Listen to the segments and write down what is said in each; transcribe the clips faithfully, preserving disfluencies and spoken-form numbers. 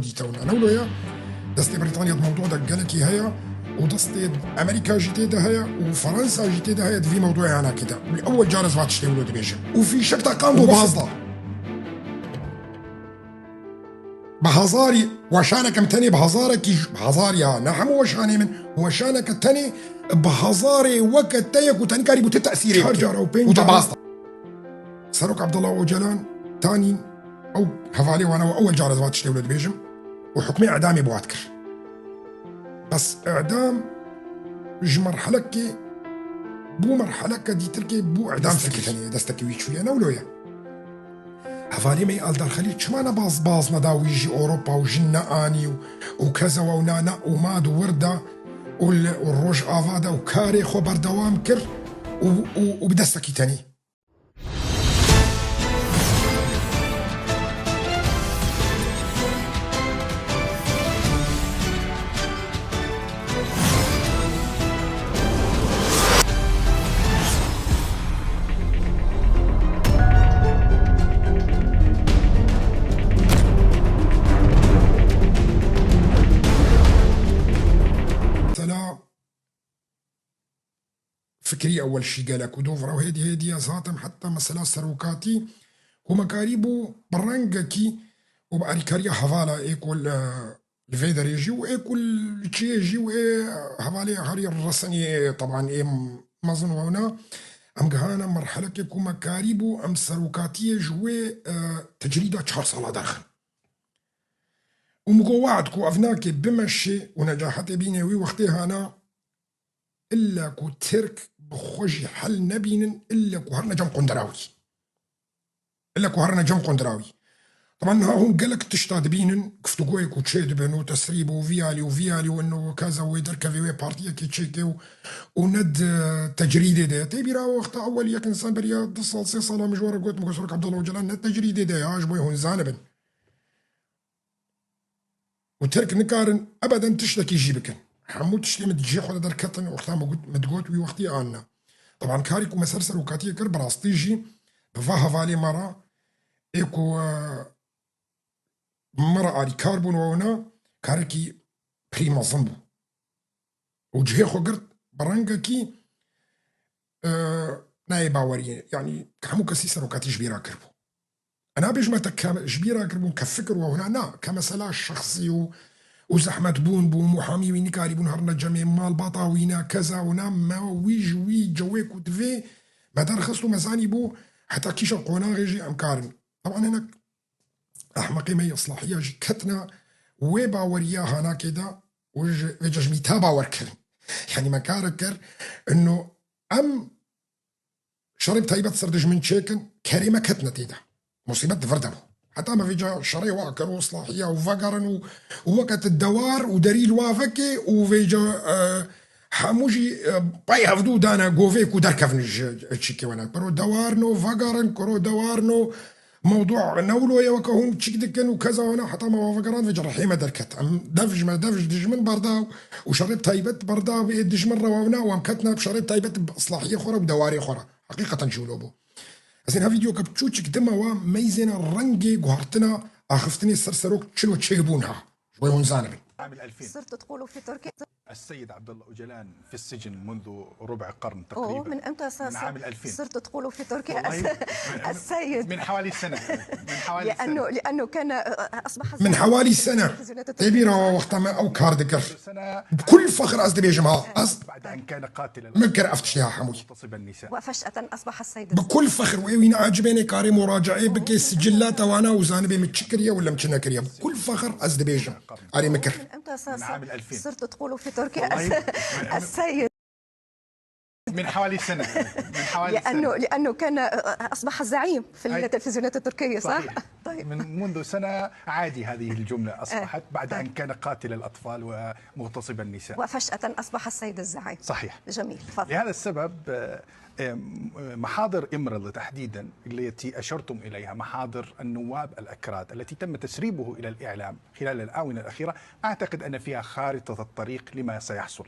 dîte wina. Ne wilo ye? Destê Brîtanya di mewdû de gelekî heye û destê Amerîka jî tê de heye û Fransa jî tê de heye di vî mewdûyê hanakê de. Li ewel car ez va tiştê wilo dibêjim. Û fîşek te qand û baz da. Bi hezarî weşaneke min tenê bi hezarekî ji, bi hezarî ha, ne hemû weşanê min, weşaneke tenê bi hezarê weke te ye ku te nikarî bû ti tesîrê bike. Çar cara û pênc û te cara baz da. Serok Abdullah Ocalan tanî ew hevalê wana we ewel car ez va tiştê wilo dibêjim û hukmê îdamê bi wat kir. Bes îdam ji merhelekê bû merheleke dîtirkê bû îdam fikir tenê ye, destekî wî çûye, ne wilo ye. Hevalê me yê Eldar Xelîl çima ne baz, baz neda wî jî Ewropa û jin neanî û, û kezewa û nana û mad û wir da û li, û Rojava de û karê xwe berdewam kir û, û, û bi destekî tenê. Mesela fikrî ewel şî gelek û dov rew hêdî hêdî ez hatim heta mesela serokatî ku me karîbû bi rengekî û bi alîkariya hevala ê ku li, li vê derê jî û ê ku li çiyê jî û ê hevalê herî resenî, teban ê mezin û wewna, em gihana merhelekê ku me karîbû em serokatiyê ji wê, e, tecrîda çar sala derxin. Û min got, we'd ku ev nake bimeşe û necahetê bîne wî wextê hana, illa ku Tirk bi xwe jî hel nebînin, illa ku herine cem qundera wî. Illa ku herine cem qundera wî. Teban niha hûn gelek tişta dibînin, guftûgoyê ku çêdibin û tesrîb û vî alî û vî alî û ino keza wê derkevê wê partiyekê çêke û, û ne di tecrîdê de. Tê bîra wexta ewel yek însan beriya du sal, sê sala min ji we re got, min got, Serok Abdullah Ocalan ne tecrîdê de ya, ji bo hûn zanibin. Û Tirk nikarin ebeden tiştekî jî bikin. Hemû tiştê min di cihê xwe de derketin, wexta min got, min digot wî wextî anna. Teban karî ku me ser serokatiyê kir, bi rastî jî bi va hevalê me re ê ku, e, me re alîkar bûn û ewna karekî pirî mezin bû. Û cihê xwe girt bi rengekî, e, nayê baweriyê. Yanî hemû kesî serokatî ji bîra kiribû. E, nabêjime te ke ji bîra kiribûn, ke fikir û huna na, ke mesela şexsî û, û zehmetbûn bû, muhamî wî nikarîbûn herine cemê, malbata wî ne, keza wina me wî ji wî cewê ku divê me derxist û me zanîbû heta kîşa qonaxê jî em karin. Teban hinek ehmeqê me yê islahiya jî ketine wê baweriya hanakê de û ji vê cejmî te bawer kirin. Yanî me kare kir, ino em şerê bi taybet ser dijmin çêkin, kerê me ketine tê de. Musîbet di vir de bû. Heta me vêca şerê wa kir û islahiya û vegerin û, û weke tu dewar û derî li wa vekê û vêca, e, hemû jî, e, pey hevdû dane govê ku derkevin ji çîkê we ne. Kuro dewar no vegerin, kuro dewar no mewdû ne wilo ye weke hûn çîk dikin û keza wana heta me wa vegeran vêca rihê me derket. Em dev ji me, dev ji dijmin berda û şerê bi taybet berda ê dijmin re wawna û em ketine bi şerê bi taybet bi islahiyê xwe re û dewarê xwe re. Heqîqeten jî wilo bû. Ez ên ha vîdeoke biçûçik dime we meyzêne rengê guhartina axiftinê ser serok çilo çêbûn ha. Ji bo hûn zanibin. عام ألفين. صرت تقول في تركيا. السيد عبد الله أوجلان في السجن منذ ربع قرن أوه، تقريبًا. من إمتى ص-، من عام ألفين. صرت تقول في تركيا والله الس-، من، السيد. من حوالي سنة. من حوالي لأنه، سنة. لأنه كان، أصبح من حوالي سنة. تلفزيونات التركية. Tê bîra we wexta me ew kar dikir. سنة. Bi kul fexr ez dibêjim ha. Ez بعد أن كان قاتل min kir ev tiştê ha hemû. مغتصب النساء. وفجأة أصبح السيد. Bi kul fexr û ê wî neacibêne karê muracaê bike sicillata wana û zanibê min çi kiriye wala min çi nekiriye. Bi kul fexr ez dibêjim. Erê min kir. من إمتى ص-، من عام ألفين. صرت تقول في تركيا والله الس-، من، السيد. من حوالي سنة. من حوالي لأنه، سنة. لأنه كان، أصبح زعيم في أي. التلفزيونات التركية، صح؟ صحيح. طيب. من منذ سنة عادي هذه الجملة أصبحت إيه. بعد أن طيب. كان قاتل الأطفال ومغتصب النساء. وفجأة أصبح السيد الزعيم. صحيح. جميل. تفضل. لهذا السبب، آه، آه، محاضر إمرالد تحديدًا التي أشرتم إليها، محاضر النواب الأكراد التي تم تسريبه إلى الإعلام خلال الآونة الأخيرة، أعتقد أن فيها خارطة الطريق لما سيحصل.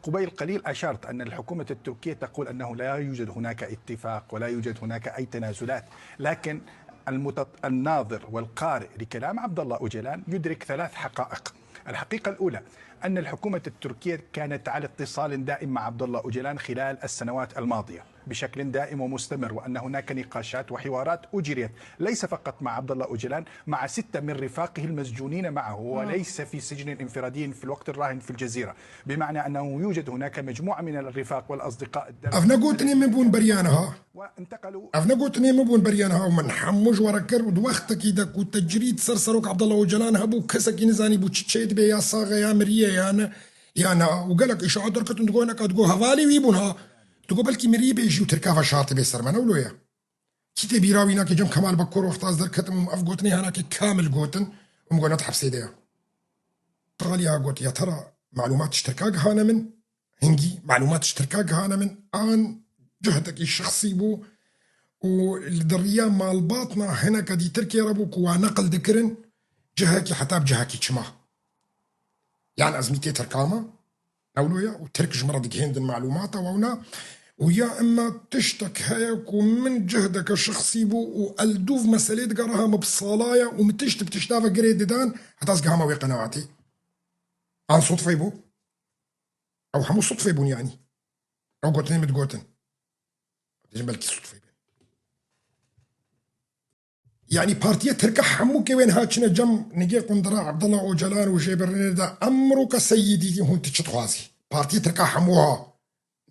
قبيل قليل أشرت أن الحكومة التركية تقول أنه لا يوجد هناك اتفاق ولا يوجد هناك أي تنازلات، لكن المتط-، الناظر والقارئ لكلام عبد الله أوجلان يدرك ثلاث حقائق. الحقيقة الأولى أن الحكومة التركية كانت على اتصال دائم مع عبد الله أوجلان خلال السنوات الماضية بشكل دائم ومستمر، وأن هناك نقاشات وحوارات أجريت ليس فقط مع عبد الله أوجلان، مع ستة من رفاقه المسجونين معه، وليس في سجن انفرادي في الوقت الراهن في الجزيرة، بمعنى أنه يوجد هناك مجموعة من الرفاق والأصدقاء الدم Ev ne gotinê min bûn beriya niha. وانتقلوا Ev ne gotinê min bûn beriya niha û min hemû ji we re kir û di wextekî de ku tecrîd ser Serok Abdullah Ocalan hebû, kesekî nizanîbû çi çê dibe, ya sax e, ya miriye, ya ne, ya na. Û gelek îşaet derketin, digo hineka digo hevalî wî bûn ha. Digo belkî mirî bê jî û Tirka veşartibê ser me, ne wilo ye. Kî tê bîra wî nake, cem Kemal Bekor wexta ez derketim û ev gotinê hanakê kamil gotin û min got ne di hepsê de ye. Aliya got ya tera malûmat ji Tirka gihane min, hingî malûmat ji Tirka gihane min, an cihtekî şexsî bû û li di riya malbatna hineke dî Tirkiyê re bû ku wa neqil dikirin cihekî heta bi cihekî çima. Yan ez mîtê Tirka me, ewlo ye, û Tirk ji min re digihêndin malûmata wewna, û ya emma tiştek heye ku min cihdeke şexsî bû û el dûv meselê digeriha min bi sala ye û min tişt bi tişta ve girê didan heta ez gihama wê qenaetê. An sutfê bû? Ew hemû sutfê bûn yanî. Ew gotinê min digotin. Dibêjin belkî sutfê bin. Yanî partiya Tirka hemû ke wên ha çine cem nigê qundira Abdullah Ocalan û jêbirinê de emroka seyidî hûn tu çi dixwazî? Partiya Tirka hemû ha.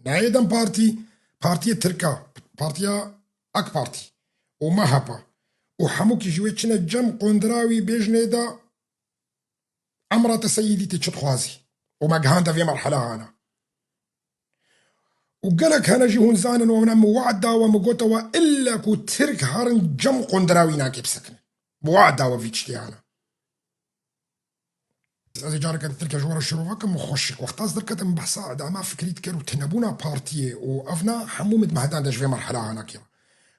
Nayê DEM Partî, partiya Tirka, partiya AK Partî û MHP û hemûkî ji wê çine cem qundira wî bêjinê de Emra te seyîdî tê çi dixwazî? Û me gihande vê merhela hana. Û gelek hene jî hûn zanin, û min we'd dawe, min gote we ille ku Tirk herin cem qundira wî nakê bisekinin. Min we'd dawe vî tiştê hana. Ez ê careke din Tirkiye ji we re şirove kim, min xweşik. Wexta ez derketim behsa edama fikrî dikir û tinebûna partiyê û evna hemû min di mehdan de ji vê merhela hana kir.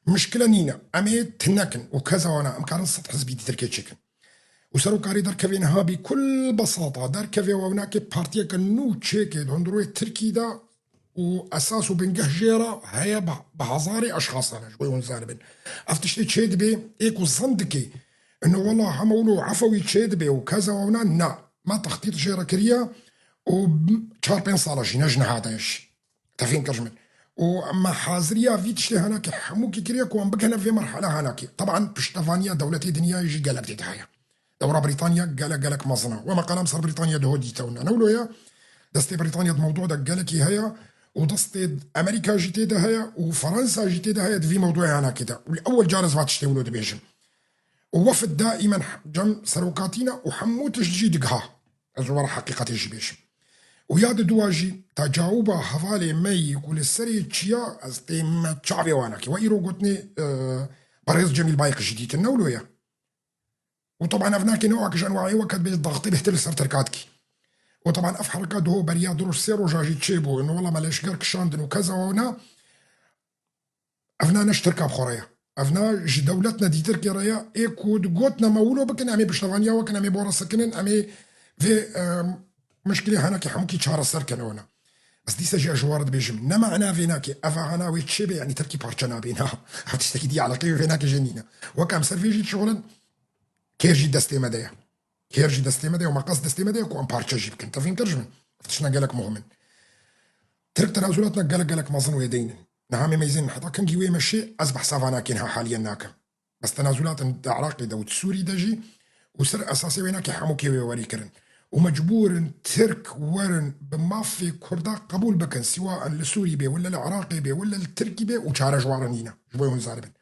Mişkile nîne. Em ê tinekin û keza wana em karin sed hizbî di Tirkiye çêkin. Û serokkarî derkevê niha bî kul besata derkevê wewna ke partiyeke nû çêke di hundirûyê Tirkî de û esas û bingeh jê re heye bi, bi hezarê eşxasan e, ji bo hûn zanibin. Ev tiştê çê dibê, ê ku zan dike, ino wela hema wilo efewî çê dibê û keza wewna na, me textît jê re kiriye û çar pênc sala jî ne ji niha de ye jî. Te fêm kir ji min. Û me haziriya vî tiştê hanakê hemûkî kiriye ku em bigihine vê merhele hanakê. Teban piştevaniya dewletê dinyayê jî gelek tê de heye. Dewra Brîtanya gelek gelek mezin e. We me qelam ser Brîtanya diho dîtewna. Ne wilo ye? Destê Brîtanya di mewdû de gelekî heye û destê Amerîka jî tê de heye û Fransa jî tê de heye di vî mewdûyê hanakê de. Û li ewel car ez va tiştê wilo dibêjim. Û wefd daîmen cem serokatî ne û hemû tişt jî digiha. Ez ji we re heqîqetê jî bêjim. Û ya diduwa jî, tecawuba hevalê me yî ku li serê çiya ez tê me çavê wan nakê. We îro gotinê, e, Perhêz Cemîl Bayik jî dîtin, ne wilo ye? Û teban ev nakê ne wek ji enwayê weke dibê daxtê bêhtir li ser Tirka dikî. Û teban ev hereka diho beriya du roj sê roja jî çêbû. Ino wela me leşger kişandin û keza wana Evna ne ji Tirka bi xwe re ye. Evna ji dewlet ne dî Tirkiye re ye. Ê ku digotne me wilo bikin, em ê piştevaniya we kin, em ê bo re sekinin, em ê vê, em, mişkilê henekê hemûkî çareser kin, ew ne. Ez dîsa jî ez ji we re dibêjim. Ne mana vê nake. Eva hana wê çê bê, yanî Tirkî parçe nabê, na. Ev tiştekî dî eleqeyê wê nake jê nîne. Wek em ser vê jî dişixulin, kêr jî destê me de ye. Kêr jî destê me de ye û meqas destê me de ye ku em parçe jî bikin. Te fîm kir ji min? Ev tiştine gelek muhim in. Tirk tenazûlatna gelek gelek mezin wê deynin. Niha me meyzên heta kengî wê meşê ez behsa va nakê niha haliyen nakim. Bes tenazûlatin di Iraqê de û di Sûrî de jî û ser esasê wê nakê hemûkê wê werî kirin. Û mecbûr in Tirk werin bi mafê Kurda qebûl bikin, siwa li Sûrî bê, wille li Iraqê bê, wille li Tirkî bê û çare ji wan re nîne. Ji bo hûn zanibin.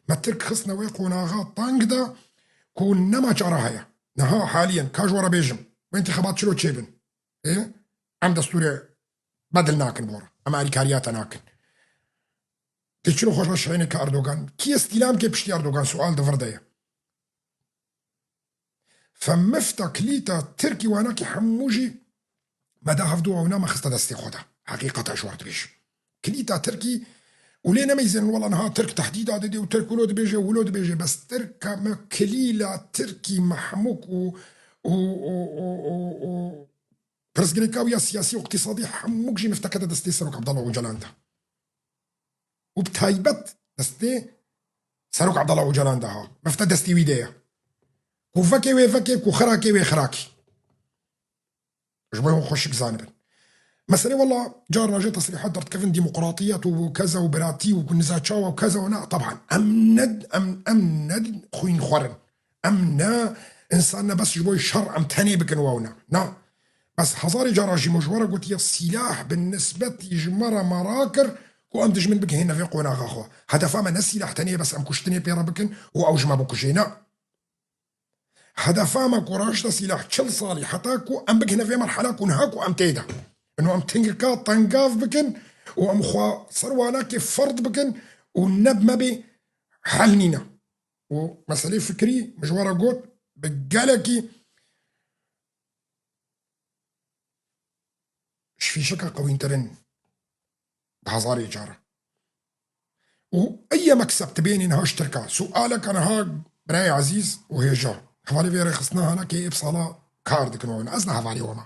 Me Tirk xistine wê qonaxa teng de ku nema çare heye. Niha haliyen, ka ji we re bêjim, wê întîxabat çilo çêbin. Ê? Em destûrê bedil nakin bo re. Em alîkariya te nakin. Tê çilo xweş ve şeynê ke Erdogan. Kî ye stîlamkê piştî Erdogan? Sual di vir de ye. Fe mifta, kilîta Tirkî wanakî hemû jî me da hevdu ewna me xiste destê xwe de. Heqîqeta ji we re dibêjim. Kilîta Tirkî û lê nemeyzênin wela niha Tirk tehdîda didê û Tirk wilo dibêje, wilo dibêje. Bes Tirka me kilîla Tirkî mehmûk û, û, û, û, û, û pirsgirêka wî ya siyasî û iqtîsadî hemûk jî mifteke de destê Serok Abdullah Ocalan de. Û bi taybet destê Serok Abdullah Ocalan de ha. Mifte destî wî de ye. Ku vekê wê vekê, ku xirakê wê xirakî. Ji bo hûn xweşik zanibin. Meselê wela carna jê tesrîhat derdikevin demokratiyet û keza û biratî û niza çawa û keza û na, teban. Em ne, em, em ne xwînxwer in. Em ne însan ne bes ji bo şer em tenê bikin wa û na. Na. Bes hezarê cara jî min ji we re gotiye sîlah bi nisbetî ji me re me rakir ku em dijmin bigihêne vê qonaxa xwe. Hedefa me ne sîlah tenê ye, bes em kuştinê pê re bikin û ew ji me bikujê. Na. Hedefa me ku raşte sîlah çil salî heta ku em bigihine vê merhela ku niha ku em tê de. Ino em tingika tengav bikin û em xwe ser wanakê ferd bikin û ne bi me bê hel nîne. Û meselê fikrî min ji we re got bi gelekî ji fîşeka qewîntir in bi hezarê cara. Û eye mekseb tibênî niha ji Tirka. Sualeke niha birayê ezîz û hêja. Hevalê vê rêxistina hana kê ê bi sala kar dikin û ez ne hevalê we me.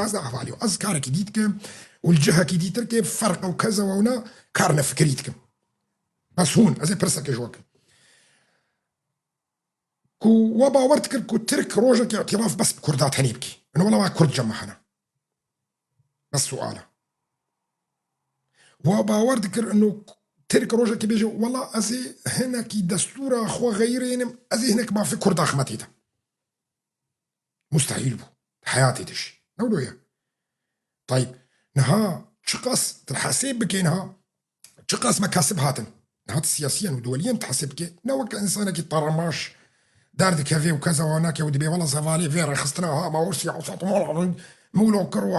Ez ne hevalê we. Ez karekî dî dikim û li cihekî dî Tirkê ferq ew keze we ne kar nefikirî dikim. Bes hûn, ez ê pirsekê ji we kim. Ku we bawer dikir ku Tirk rojekê îtiraf bes bi Kurda tenê bikî? Ino wela we Kurd cem me hene. Bes sual e. We bawer dikir ino Tirk rojekê bêje, wela ez ê hinekî destûra xwe xeyirênim, ez ê hinek mafê Kurda xime tê de. Mustehîl bû. Heyatê de jî. Ne wilo ye. Tayîb. Niha çiqas tu hesêb bikê niha, çiqas me kesib hatin. Niha tu siyasiyen û duweliyen tu hesêb bikê. Ne weke însanekî taramaş derdikeve û keza wana ke û dibê wela zevalê vê rêxistina ha ma wir siyaseta mal min wilo kir û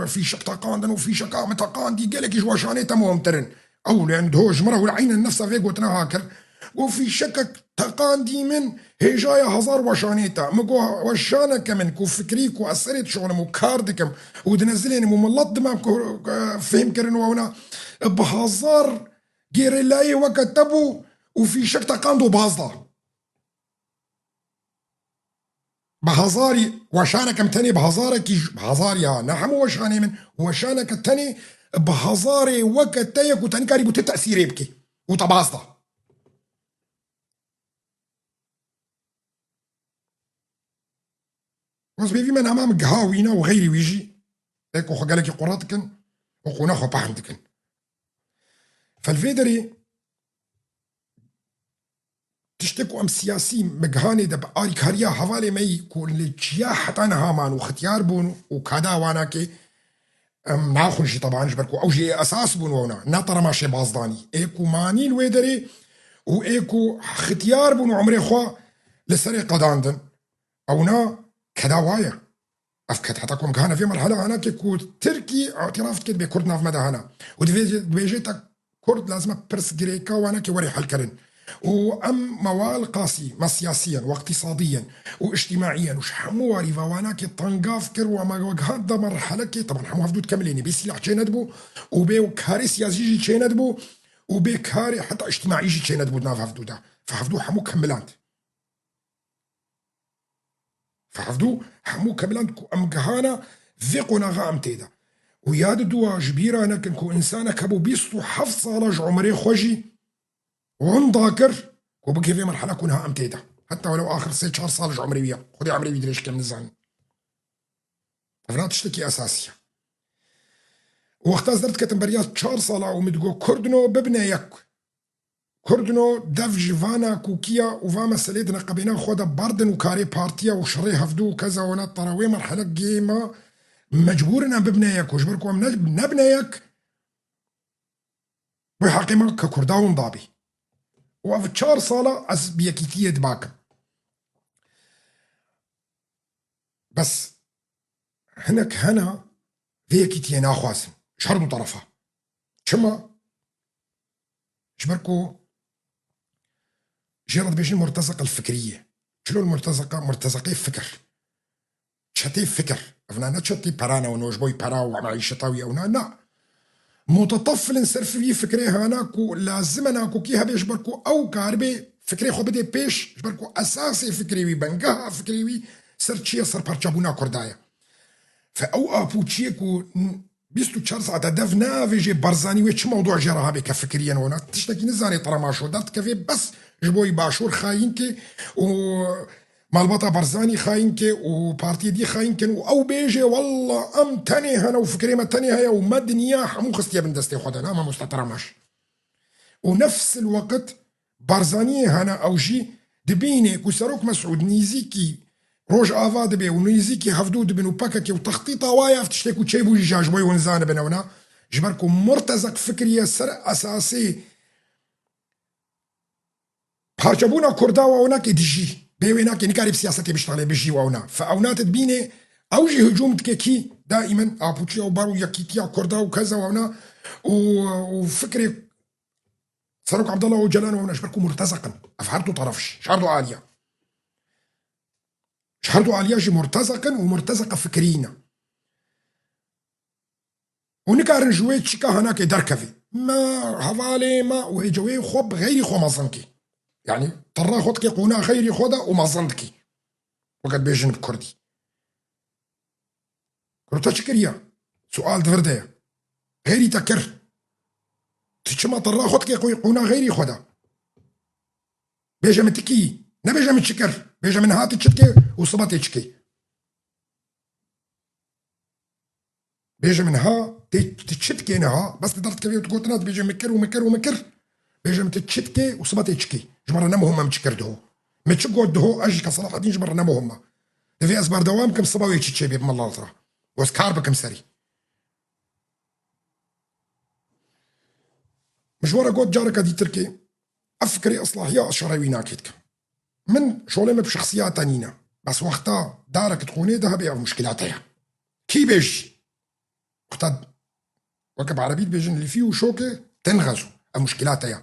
em fîşek teqandin û fîşeka min teqandî gelekî ji weşanê te muhimtir in. Ew li em diho ji min re wila eynen nefsa vê gotina ha kir. Got fîşekek teqandî min hêjaya hezar weşanê te. Min got weşaneke min ku fikrî ku ez serê dişonim û kar dikim û dinezilênim û milet dima ku, e, fêhm kirin û ewna bi hezar gerîlayê weke te bû û fîşek teqand û baz da. Bi hezarî weşaneke min tenê bi hezarekî ji, bi hezarî ha, ne hemû weşanê min, weşaneke tenê bi hezarê weke te ye ku te nikarîbû ti tesîrê bikê û te baz da. Wez bêvî me nama min giha wîna û xeyrî wî jî ê ku xwe gelekî qura dikin û qûna xwe pehn dikin. Fel vê derê tiştê ku em siyasî migihanê de bi alîkariya hevalê me yî ku li çiya heta niha man û xitiyar bûn û kada wanakê em naxwin jî teban ji ber ku ew jî ê esas bûn wewna, ne teremaşê bazdanî. Ê ku manî li wê derê û ê ku xitiyar bûn û umrê xwe li serê qedandin. Ewna keda wa ye. Ev ked heta ku em gihane vê merhele anakê ku Tirkî îtiraf dike dibê Kurd nav me de hene. Û divê, dibêje te Kurd lazim e pirsgirêka wanakê were helkirin. Û em mewal qasî, me siyasiyen, û iqtîsadiyen û îctîmaîyen û ji hemû warî ve wanakê tengav kir û me gihat da merhelekê, teban hemû hevdû dikemilênê, bê sîlah çênedibû û bê karê siyasî jî çênedibû û bê karê heta îctîmaî jî çênedibû di nav hevdû de. Fe hevdû hemû kemiland. Fe hevdû hemû kemiland ku em gihana vê qonaxa em tê de. Û ya di dua ji bîra nekin ku însanek hebû bîst û heft sala ji umrê xwe jî winda kir ku bigihê vê merhela ku niha em tê de. Heta welew axir sê çar sal ji umrê wî ye. Xwedê umrê wî dirêj ke, em nizanin. Evna tiştekî esasî ye. Wexta ez derdiketim beriya çar sala û min digot Kurdino bibine yek. Kurdino dev ji va nakûkiya û va meselê di neqebêna xwe de berdin û karê partiya û şerê hevdû û keza wana tara wê merhele gê me mecbûr in em bibine yek û ji ber ku em ne-, nebine yek wê heqê me ke Kurda winda bî. Û ev çar sala ez bi yekîtiyê dibakim. Bes hinek hene vê yekîtiyê naxwazin. Ji her du terefa. Çima? Ji ber ku jê re dibêjin murtezeqel fikrî ye. Çilo murtezeqa, murtezeqê fikir. Çetê fikir. Evna ne çetê pera ne, û nojboy pera û maîşeta wî ewna, na. Mutetefil in ser vî fikrê hana ku lazim e nakokî hebe ji ber ku ew karibê fikrê xwe bidê pêş, ji ber ku esasê fikrê wî, bengeha fikrê wî ser çi ye, ser parçebûna Kurda ye. Fe ew apûçiyê ku n-, bîst û çar saete dev neavêjê Barzanî wê çi mewdûa jê re habe ke fikiriyên wana. Tiştekî nizanê, Taramaşo derdikeve bes ji bo yî Başûr xayînkê û malbata Barzanî xayînkê û partiyê dî xayînkin û ew bêjê, "Walla em tenê hene û fikirê me tenê heye û me dinya hemû xistiye bin destê xwe de." Na mamosta Taramaş. Û nefs el-weqt Barzaniyê hene, ew jî dibîne ku Serok Mesûd nîzîkî Rojava dibe û nîzîkî hevdû dibin û P K K û textîta wa ye, ev tiştê ku çêbû jî ji bo hûn zanibin ewna. Ji ber ku murtezeq fikiriye ser esasê parçebûna Kurda û ewnakê dijî. Bê wê nakê, nikarê bi siyasetê biştexile, bijî û ewna. Fe ewna te dibîne, ew jî hicûm dike kî? Daîmen apûçiya û bar û yekîtiya Kurda û keza û ewna û, û fikrê Serok Abdullah Ocalan û ewna ji ber ku murtezeq in. Ev her du taraf jî, ji her du aliya. Ji her du aliya jî murtezeq in û murtezeqa fikirî ne. Û nikarin ji wê çika hanakê derkevî. Me hevalê me û hêcewê xwe bi xeyrî xwe mezin kî. Yanî tirra xwe dikê qûna xeyrî xwe de û mezin dikî. Weke dibêjin bi kurdî. Kuro te çi kiriye? Sual di vir de ye. Xeyrî te kir. Tu çima tirra xwe dikê qû-, qûna xeyrî xwe de? Bêje min ti kî. Nebêje min çi kir. Bêje min niha tu çi dikê û sibe tê çi kê. Bêje min niha tê, tu çi dikê niha? Bes tu derdikevî û tu gotina dibêje min kir û min kir û min kir. Bêje min tu çi dikê û sibe tê çi kê. Ji min re ne muhim e min çi kir diho. Min çi got diho, ez jî ke Selahedîn ji min re ne muhim e. Divê ez berdewam kim, sibe wê çi çêbê bi min laltira. Û ez kar bikim serî. Min ji we re got careke dîtir kê, ev fikrê islahiya ez şerê wî nakê dikim. Min şolê me bi şexsiyata nîne. Bes wexta darek di qûnê de hebe ev muşkilate ye. Kî bêjî? Wexta weke bi erebî dibêjin lifî û şoke tenxezu. Ev muşkilate ye.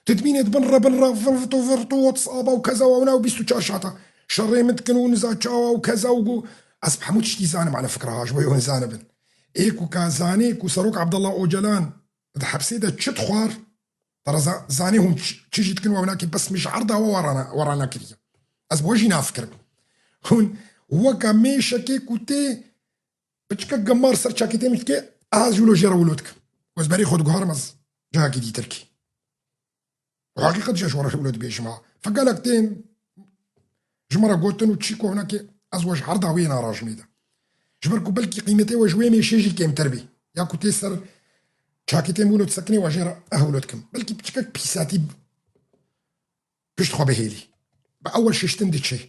Tu dibînê di bin re bin re virto virto WhatsApp û keza û ewna û bîst û çar saeta şerê min dikin û niza çawa û keza û gu. Ez bi hemû tiştî zanim, ala fikra ha, ji bo hûn zanibin. Ê ku ka zanê ku Serok Abdullah Ocalan di hepsê de çi dixwar, te re za-, zanê hûn çi, çi jî dikin û ewna kî bes min ji erda we werana, werana kiriye. Ez bi we jî nafikirim. Hûn weke mêşekê ku tê piçkek gemar ser çaketê min dike, ez jî wilo jê re wilo dikim. Ez berê xwe diguherim ez cihekî dîtir kî. Û heqîqet jî ji we re wilo dibêjim ha. Fe gelek tên ji min re gotin û çî ku hinekê ez we ji herda wê narajimê de. Ji ber ku belkî qîmetê we ji wê mêşê jî kêmtir bî. Ya ku tê ser çaketê min wilo disekinê we jê re eh wilo dikim. Belkî piçkek pîsatî pişt xwe bihêlî. Bi ewel şiştin diçê.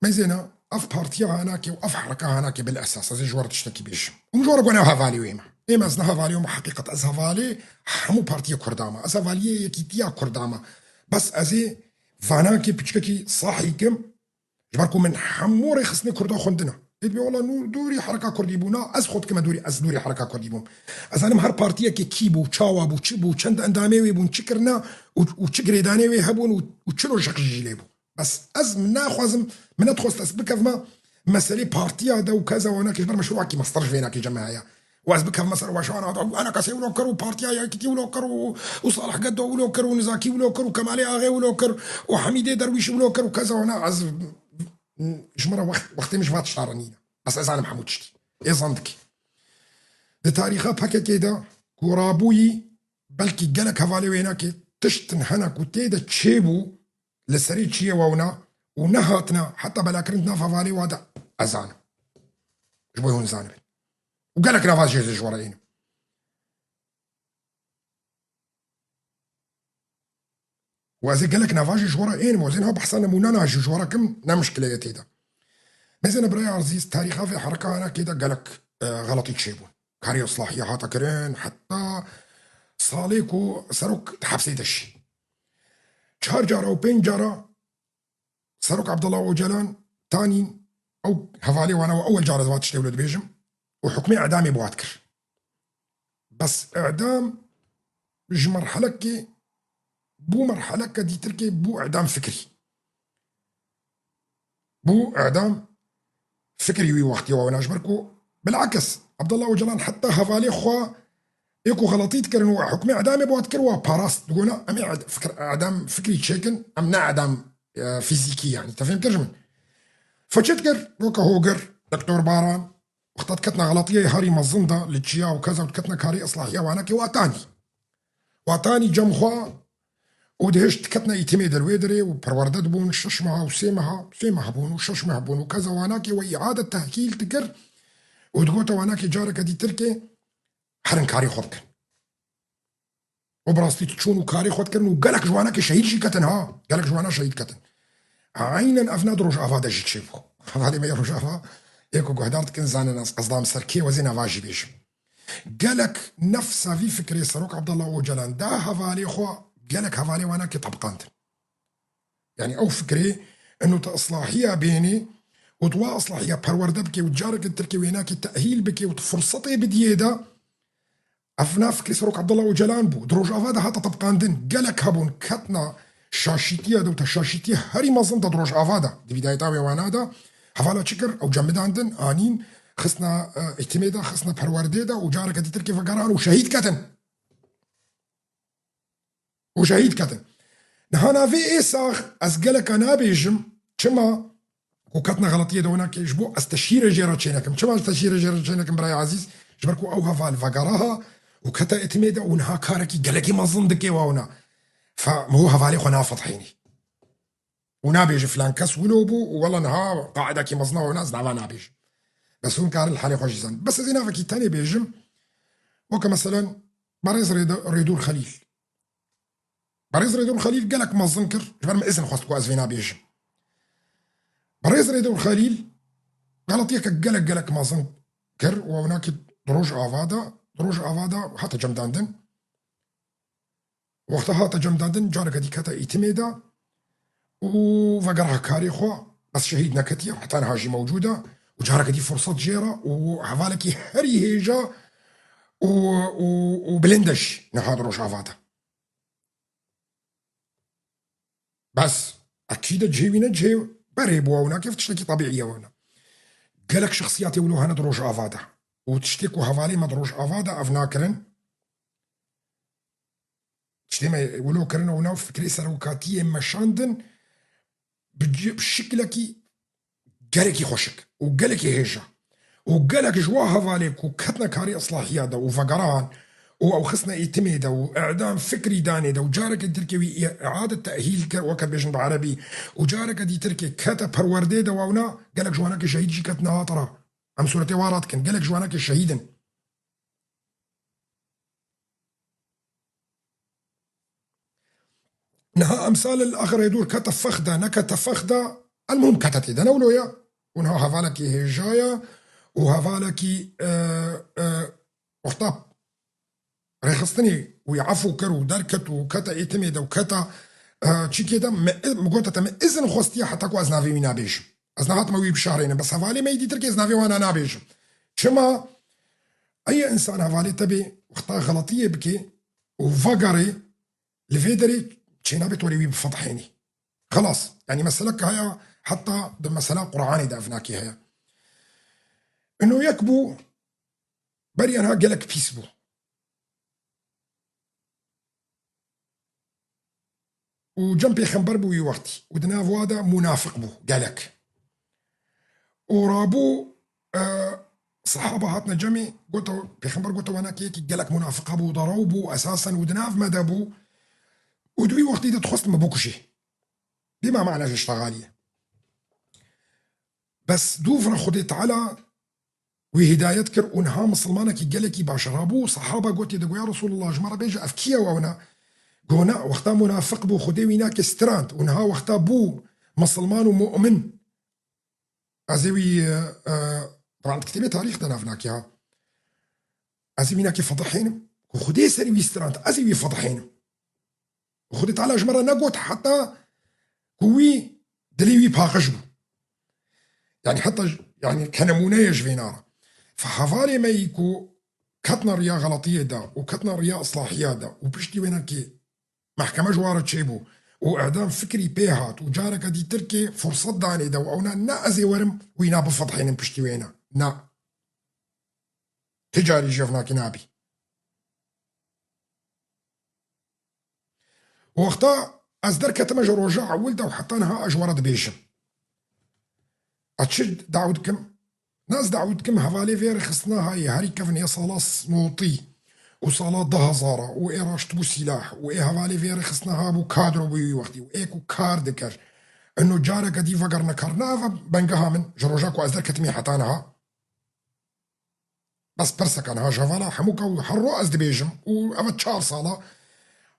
Mêzêna ev partiya hanakê û ev hereka hanakê bil esas, ez ê ji we re tiştekî bêjim. Hûn ji we re got ne hevalê wê me. Ê me ez ne hevalê wê me, heqîqet ez hevalê hemû partiya Kurda me. Ez hevaliyê yekîtiya Kurda me. Bes ez ê vanakê piçkekî sahî kim. Ji ber ku min hemû rêxistinê Kurda xwendine. Ê dibê wela nû dûrî hereka Kurdî bû. Na, ez xwe dikime dûrî, ez dûrî hereka Kurdî bûm. Ez zanim her partiyekê kî bû, çawa bû, çi bû, çend endamê wê bûn, çi kirine û, û çi girêdanê wê hebûn û, û çi rojek jî lê bû. Bes ez naxwazim, min nedixwest ez bikevime meselê partiya de û keza wana kê ji ber meşrûakî mestir ji vê nakê cem me heye. Û ez bikevime ser weşana de û ena kesê wilo kir û partiya yekîtî wilo kir û, û Salih Gedo wilo kir û Nizakî wilo kir û Kemalê Axê wilo kir û Hemîdê Derwîş wilo kir û keza wana ez ji min re wext, wextê min ji va tişta re nîne. Bes ez zanim hemû tiştî. Ê zan dikî. Di tarîxa P K K de ku rabûyî belkî gelek hevalê wê nakê tiştin hene ku tê de çêbû li serê çiyê wewna û nehatine heta belakirin di nav hevalê wa de ez zanim. Ji bo hûn zanibin. Û gelek nava jê ji we re ênim. Û ez ê gelek nava jî ji we re ênim, û ez ê niha behsa nemûnana jî ji we re kim, ne mişkile ye tê de. Mêzêne birayê ezîz, tarîxa vê hereka hanakê de gelek, e, xeletî çêbûn. Karê islahiyê hate kirin, heta salê ku serok di hepsê de şî. Çar cara û pênc cara Serok Abdullah Ocalan tanî ew hevalê wana û ewel cara ez va tiştê wilo dibêjim û hukmê edamê bi wa dikir. Bes edam ji merhelekê bû merheleke dîtirkê bû edam fikrî. Bû edam fikrî wî wextî wa wina ji ber ku bilakis Abdullah Ocalan heta hevalê xwe ê ku xeletî dikirin û hukmê edamê bi wa dikir wa parast. Digona em ê ed-, fikir, edam fikrî çêkin, em ne edam e, fîzîkî, yanî te fêm kir ji min. Fe çi dikir? Weke hogir, doktor Baran, wexta diketine xeletiyê herî mezin de li çiya û keza û diketine karê islahiya wanakê, watanî. Watanî cem xwe û dihişt diketine îtimê de li wê derê û perwerde dibûn şeş meha û sê meha, sê meh bûn û şeş meh bûn û keza wanakê we îade tehkîl dikir û digote wanakê careke dîtirkê herin karê xwe bikin. Û bi rastî çûn û karê xwe dikirin û gelek ji wanakê şehîd jî ketin ha. Gelek ji wana şehîd ketin. Aynen ev ne di Rojava de jî çêbû. Hevalê me yê Rojava, ê ku guhdar dikin zanin ez qesdam ser kê wezê nava jî bêjim. Gelek nefsa vî fikrê Serok Abdullah Ocalan da hevalê xwe, gelek hevalê wanakê tebqandin. Yanî ew fikrê eno te islahiya bênê û tu wa islahiya perwerde bike û careke Tirkê wênakê tehîl bike û tu firsetê bidiyê de, ev nav fikrê Serok Abdullah Ocalan bû. Di Rojava de hate tebqandin. Gelek hebûn ketna şaşîtiya de û te şaşîtiya herî mezin de di Rojava de. Di bîdayeta wê wana de hevala çi kir? Ew cemidandin, anîn, xistna, e, îtimê de, xistna perwerdê de û careke dîtirkê vegeran û şehîd ketin. Û şehîd ketin. Niha navê ê sax ez geleka nabêjim, çima ku ketine xeletiyê de winakê, ji bo ez teşhîrê jê re çênekim. Çima ez teşhîrê jê re çênekim birayê ezîz? Ji ber ku ew heval vegera ha û kete îtimê de û niha karekî gelekî mezin dike wa wina. Fe min hû hevalê xwe nafetihînî. Û nabêje filan kes wilo bû û wela niha qaidekî mezin e, wana ez nava nabêjim. Bes hûn karin li halê xwe jî zanin. Bes ez ê navekî tenê bêjim. Weke meselen Berêz Rêde-, Rêdûr Xelîl. Berêz Rêdûr Xelîl gelek mezin kir, ji ber min izin xwest ku ez vê nabêjim. Berêz Rêdûr Xelîl xeletiyeke gelek gelek mezin kir û ew nakî di Rojava de, di Rojava de hate cemdandin. Wexta hate cemdandin, careke dî kete îtimê de û vegera karê xwe, bes şehîd neketiye, heta niha jî mewcûd e û careke dî firset jê re û hevalekî herî hêja û, û, û bilind e jî niha di Rojava de. Bes, ekîd e cihê wî ne cihê berê bû, ew nake, ev tiştekî tebîî ye, ew ne. Gelek şexsiyatê wilo hene di Rojava de. Û tiştê ku hevalê me di Rojava de ev nakirin, tiştê me wilo kirin, ew nav fikrê serokatiyê meşandin, bi ci-, bi şiklekî gelekî xweşik û gelekî hêja û gelek ji wa hevalê ku ketine karê islahiya de û vegeran û ew xistine îtimê de û îdam fikrî danê de û careke dîtirkê wî î-, îade tehîl kir, weke bêjin bi erebî, û careke dîtirkê kete perwerdê de, wawna gelek ji wanakê şehîd jî ketine hatira. Em sûretê wa radikin, gelek ji wanakê şehîd in. Niha emsal el axirê dûr kete fexda, nekete fexda, el muhim kete tê de, ne wilo ye. Û niha hevalekî hêja ye û hevalekî, e, e, orta rêxistinê wî efû kir û derket û kete êtimê de û kete, e, çîkê de, me, min gote te, min izin xwestiye heta ku ez navê wî nabêjim. Ez nehatime wî bişarênim, bes hevalê me yî dîtir kê ez navê wana nabêjim. Çima? Ey însan hevalê te bê, wexta xeletiyê bikê û vegerê, li vê derê çênabe tu were wî bifedihênî. Xelas. Yanî meseleke heye, heta di mesela Qur'anê de ev nakê heye. Ino yek bû, beriya niha gelek pîs bû. Û cem pêxember bû wî wextî. Û di nav wa de munafiq bû gelek. Û rabû, e, sehaba hatine cemê, gote, pêxember gote, wana ki yekî gelek munafiq hebû, derew bû, esasen û di nav me de bû. Û di wî wextî de dixwest me bikujê. Bêma mana ji ştexaliyê. Bes dûv re Xwedê Teala wî hidayet kir û niha misilmanekî gelekî baş rabû. Sehaba gotiye, digo, ya Resulullah, ji me re bêje, ev kî ye wawna? Go, ne, wexta munafiq bû, Xwedê wî nakê strand û niha wexta bû misilman û mu'min. Ez ê wî, e, e, tabaan di kitêbê tarîx de nav nakê ha. Ez ê wî nakê fedihênim. Ku Xwedê serî wî strand, ez ê wî fedihênim. Xwedê Teala ji me re negot heta ku wî dilê wî paqij bû. Yani heta j-, yani ke nemûne ye ji vê nara. Fe hevalê me yî ku ketine riya xeletiyê de û ketine riya islahiya de û piştî wêne ki mehkeme ji wa re çêbû û îdam fikrî pê hat û careke dîtir ki furset danê de û ewna ne ez ê werim wîna bifedhênim piştî wêne. Na. Ti carî jî ev nakî nabî. Wexta Ez derketime ji roja ewil de û heta niha ez ji we re dibêjim. Ez çi dawî dikim? Na ez dawî dikim hevalê vê rêxistina hayê herî kevin ê sala notî û sala du hezara û ê raştibû sîlah û ê hevalê vê rêxistina habû kadro bû wî wextî û ê ku kar dikir. Ino careke dî vegerine kar. Na ev bengeha min ji roja ku ez derketimê heta niha. Bes pirseke niha ji hevala hemû ka û her ro ez dibêjim û ev çar sala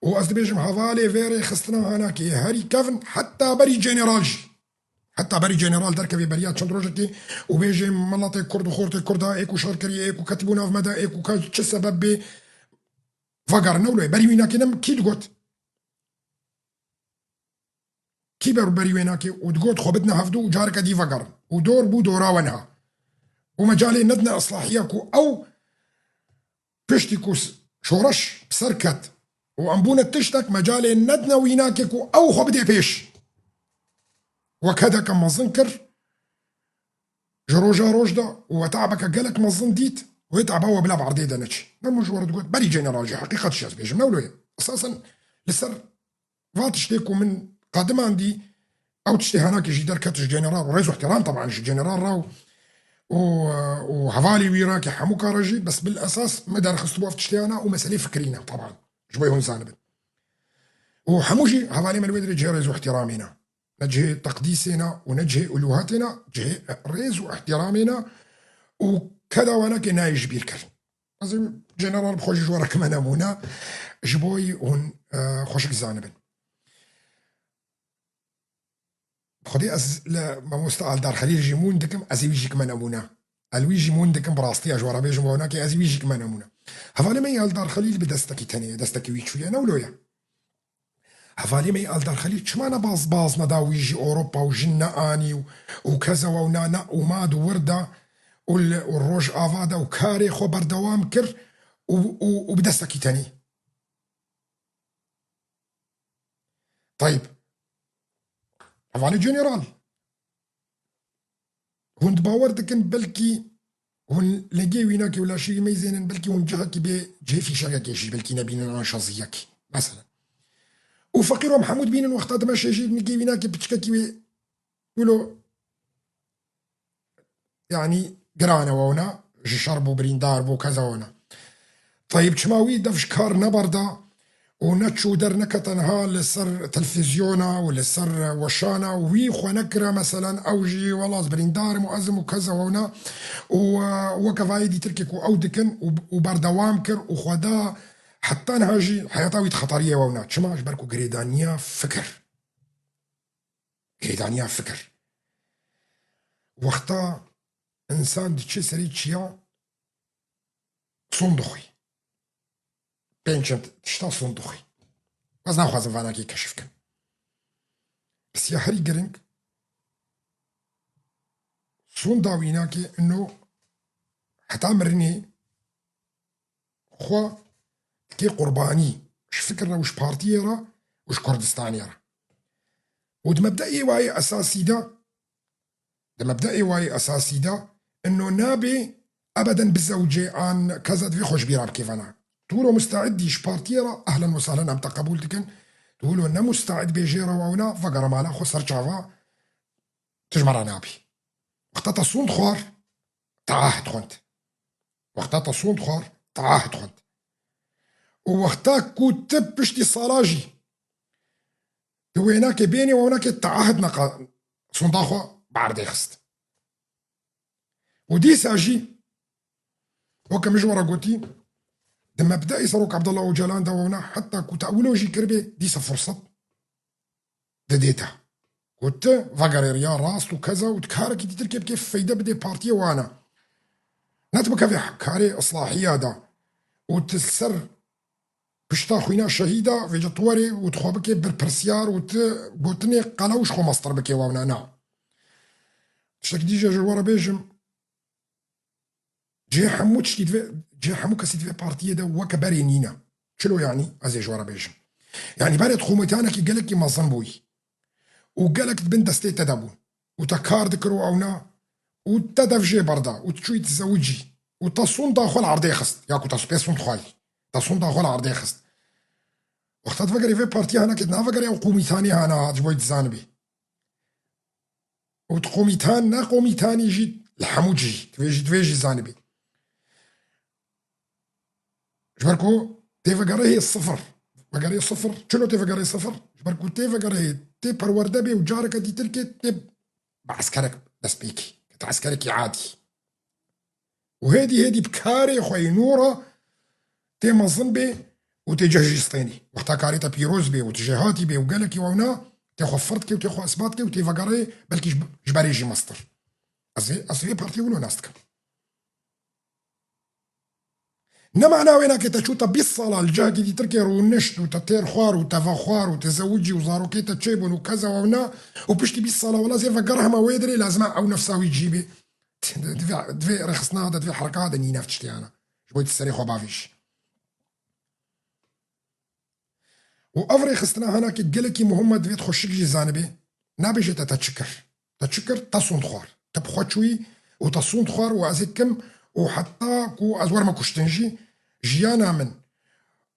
û ez dibêjim hevalê vê rêxistina hanakê herî kevin heta berî general jî. Heta berî general derkevê beriya çend rojekê û bêjê miletê Kurd û xortê Kurda ê ku şer kiriye, ê ku ketibû nav me de, ê ku ka çi sebeb bê vegerin. Ewlê berî wî nakê ne kî digot? Kî ber berî wê nakê û digot xwe bidine hevdû û careke dî vegerin. Û dor bû dora we niha. Û mecalê nedine islahiya ku ew piştî ku s-, şoreş bi ser ket û em bûne tiştek, mecalê nedine wî nakê ku ew xwe bidê pêş. We kedeke mezin kir ji roja roj de û we teabeke gelek mezin dît, wê teaba we bila bi erdê de neçî. Min ji we re digot, berî general jî heqîqet jî ez bêjim, ne wilo ye. Esasen li ser va tiştê ku min qedimandî, ew tiştê hanakê jî derket ji general û rêz û ihtiram teban ji general re û, û, û hevalê wî re ki hemû kare jî, bes bil esas me derxistibû ev tiştê hana û meselê fikirî ne teban. Ji bo hûn zanibin. Û hemû jî hevalê me li wê dirê cihê rêz û ihtiramê ne. Ne cihê teqdîsê ne û ne cihê uluhetê ne, cihê rêz û ihtiramê ne û keda wana ke nayê ji bîr kirin. Ez ê general bi xwe jî ji we re kime nemûne, ji bo hûn, e, xweşik zanibin. Xwedê ez li mamoste Aldar Xelîl jî mûn dikim, ez ê wî jî kime nemûne. Ez wî jî mûn dikim, bi rastî ez ji we re bêjim, we nakê ez wî jî kime nemûne. Hevalê me yê Aldar Xelîl bi destekî tenê ye, destekî wî çûye, ne wilo ye. Hevalê me yê Aldar Xelîl çima ne baz, baz neda wî jî Ewropa û jin neanî û, û keza we û na, ne û ma di wir de û li, û Rojava de û karê xwe berdewam kir û, û, û bi destekî tenê. Tayib. Hevalê general. Hûn di bawer dikin belkî hûn lengê wînakê û laşê wî meyzênin, belkî hûn cihekî bê cihê fîşegekê jî belkî nebînin an şaziyekî. Mesela. Û Feqîr û Mehmûd bînin wexta dimeşê jî nigê wînakê piçkekî wê wilo yanî giran e wewna, ji şer bû, birîndar bû, keza wewna. Tayîb çima wî dev ji kar neberda û neçû der nekete niha li ser televîzyona û li ser weşana û wî xwe nekire, meselen, ew jî wela ez birîndar im û ez im û keza wewna û, e, weke vayê dîtirkê ku ew dikin û, û berdewam kir û xwe da heta niha jî heyata wî di xeteriyê wewna. Çima? Ji ber ku girêdaniya fikir. Girêdaniya fikir. Wexta însan diçe serê çiya, son dixwî. Pênc çend tişta son dixwî. Ez naxwazim vanakê keşif kim. Siya herî giring, son dawînakê ino heta mirinê xwe dikê qurbanî ji fikir re û ji partiyê re û ji Kurdistanê re. Û di mebdeê wayê esasî de, di mebdeê wayê esasî de, ino nabê ebeden bizewicê an keza divê xwe ji bîra bikê vana. Tu wilo musteidî ji partiyê re, ehlen we sehlen, em te qebûl dikin. Tu wilo ne musteid bê jê re wewna, vegere mala xwe ser çava, tu ji me re nabî. Wexta te sond xwar, te ahd xwend. Wexta te sond xwar, te ahd xwend. Û wexta ku tu piştî sala jî tu wênakê bênê, wewna ke te ahd neqa sonda xwe bi erdê xist. Û dîsa jî, weke min ji we re gotî, di mebdeê Serok Abdullah Ocalan de wewna heta ku te wilo jî kiribê, dîsa firset didê te. Ku tu vegerê riya rast û keza û tu karekî dîtirkê bikê feyde bidê partiyê wana. Ne tu bikevê karê islahiya de û tu ser pişta xwîna şehîda vêca tu werê û tu xwe bikê birpirsyar û tu gotinê qelew ji xwe mestir bikê wewna na. Tiştekî dî jî ji we re bêjim, Cihê hemû tiştî divê, cihê hemû kesî divê partiyê de weke berê nîne. Çilo yanî? Ez ê ji we re bêjim. Yanî berê dixwimitanekî gelekî mezin bûyî. Û gelek di bin destê te de bûn. Û te kar dikir û ewna. Û te dev jê berda. Û tu çûyî dizewicî. Û te sonda xwe li erdê xist. Ya ku te pê sond xwayî. Te sonda xwe li erdê xist. Wexta tu vegerê vê partiya hana ke tu navegere ew qomîtanê hana hat ji bo yî dizanibî. Û tu qomîtan ne qomîtanî jî li hemû cihî. Tu vê jî, tu vê jî zanibî. Ji ber ku tê vegerê hê sifir. Vegerê sifir. Çilo tê vegerê sifir? Ji ber ku tê vegerê hê tê perwerde bê û careke dîtir kê tê bi eskerek dest pê kê. Kete eskerekî adî. Û hêdî hêdî bi karê xwe yê nû re tê mezin bê û tê cih jî stênî. Wexta karê te pîroz bê û tu jêhatî bê û gelekî wewna tê xwe fird kê û tê xwe isbat kê û tê vegerê belkî ji, ji berê jî mestir. Ez vê, ez vê partiyê wilo nas dikim. Ne mana wê nake te çû te bîst sala li cihekî dîtir kê rûnişt û te têr xwar û te vexwar û te zewicî û zarokê te çêbûn û keza wewna û piştî bîst sala wela zê vegerhma wê dirê lazima ew nefsa wî cî bê. Divê, divê rêxistina de, divê hereka de nînev tiştê hana. Ji bo tu serê xwe bavêjî. Û ev rêxistina hana ki gelekî muhim e, divê tu xweşik jî zanibê. Nabêje te, te çi kir? Te çi kir? Te sûnd xwar. Te bi xwe çûyî û te sûnd xwar û ez ê kim û heta ku ez werme kuştin jî jiyana min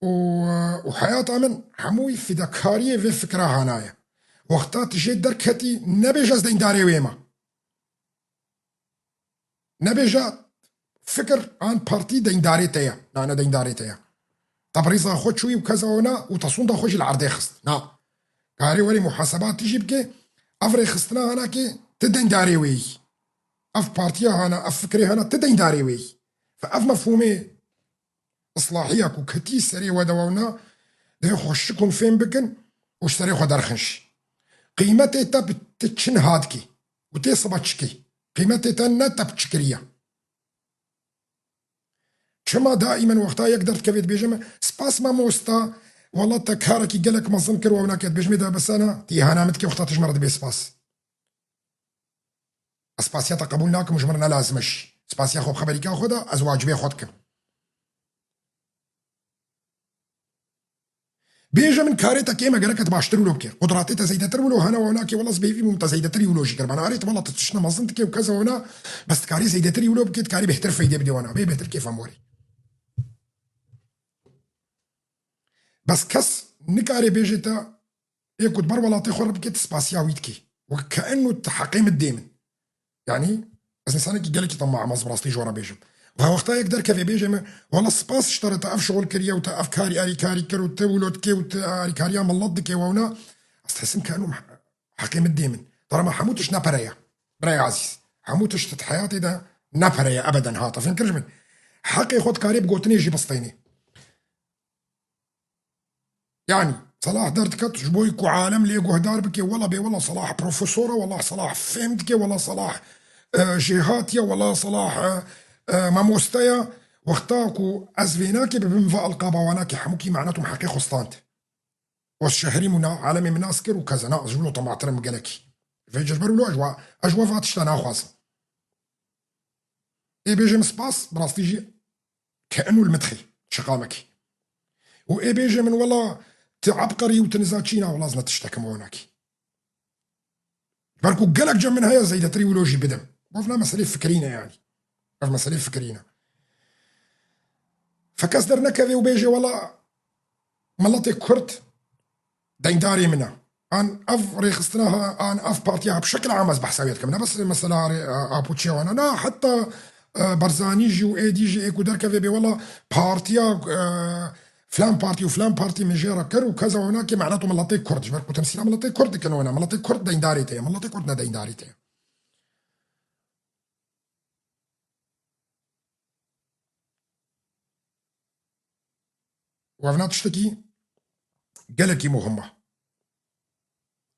û, û heyata min hemûyî fidekariyê vê fikra hana ye. Wexta tu jê derketî, nebêje ez deyndarê wê me. Nebêje fikir an partî deyndarê te ye. Na, ne deyndarê te ye. Te bi rêza xwe çûyî û keza wana û te sûnda xwe jî li erdê xist. Na. Karê werî muhaseba tî jî bike, ev rêxistina hana ki ti deyndarê wê yî. Ev partiya hana, ev fikrê hana ti deyndarê wê yî. Fe ev mefhûmê islahiya ku ketî serê we de wewna, divê xwe şik hûn fêm bikin û ji serê xwe derxin jî. Qîmetê te bi ti çi niha dikê û tê siba çi kê? Qîmetê te ne te bi çi kiriye. Çima daîmen wexta yek derdikeve dibêje me, spas mamosta, wela te karekî gelek mezin kir, wewna ke dibêjimê de besana, tî îhana min dikê wexta tu ji min re dibê spas. Ez spasiya te qebûl nakim û ji min re ne lazim e jî. Spasiya xwe bi xeberîka xwe de ez wacibê xwe dikim. Bêje min karê te kêm e, gerek e tu baştir wilo bikê. Qudratê te zêdetir wilo hene, wewna ke wela ez bêhîvî bûm te zêdetirî wilo jî kir. Bana arê tu wela tu tiştine mezin dikê û keza wewna bes dikarî zêdetirî wilo bikê, dikarî bêhtir feyde bidê wana. Bê bêhtir kêfa morî. Bes kes nikarê bêje te ê ku di ber welatê xwe re bike, tu spasiya wî dikî. Wek ke eno tu heqê min dê min. Yanî, ez însanekî gelekî temaam, ez bi rastî ji we re bêjim. Ve wexta yek derkeve bêje min, wela spas ji te re, te ev şixul kiriye û te ev karî alîkarî kir û te wilo dikê û te alîkariya milet dikê wewna, ez dihsim ke eno heqê min dê min. Dara me hemû tişt ne pere ye. Birayê ezîz, hemû tişt di heyatê de ne pere ye ebeden hate. Fêm kir ji min. Heqê xwe dikarê bi gotinê jî bistênê. Yanî, Salah derdiket ji bo ku alem lê guhdar bike, wela bê, wela Salah profesor e, wela Salah fêm dike, wela Salah, e, jêhatî ye, wela Salah, e, e, mamoste ye. Wexta ku ez vê nake bibim va elqaba wana ke hemûkî menet û heqê xwe stand. Wes şehrî min na, alemê min nas kir û keza na, ez ji wilo tematir im gelekî. Vê cir ber wilo ez wa, ez ji we va tişta naxwazim. Ê bêje min spas, bi rastî jî ke eno li min dixê, şiqamekî. Û ê bêje min wela tu ebqerî û tu niza çî, na wela ez ne tiştekim wana kî. Ji ber ku gelek cem min heye zêdetirî wilo jî bidim. Ev ne meselê fikirî ne yanî. Ev meselê fikirî ne. Fe kes dernekeve û bêje wela miletê Kurd deyndarê min e. An ev rêxistina ha, an ev partiya ha, bi şekil am ez behsa wê dikim. Ne bes mesela rê, e, Apoçiya wana. Na, heta, e, Barzanî jî û êdî jî ê ku derkeve bê wela partiya, e, filan partî û filan partî min jê re kir û keza wana kê menet û miletê Kurd. Ji ber ku temsîla miletê Kurd dikin wana. Miletê Kurd deyndarê te ye. Miletê Kurd ne deyndarê te ye. Û ev na tiştekî gelekî muhim e.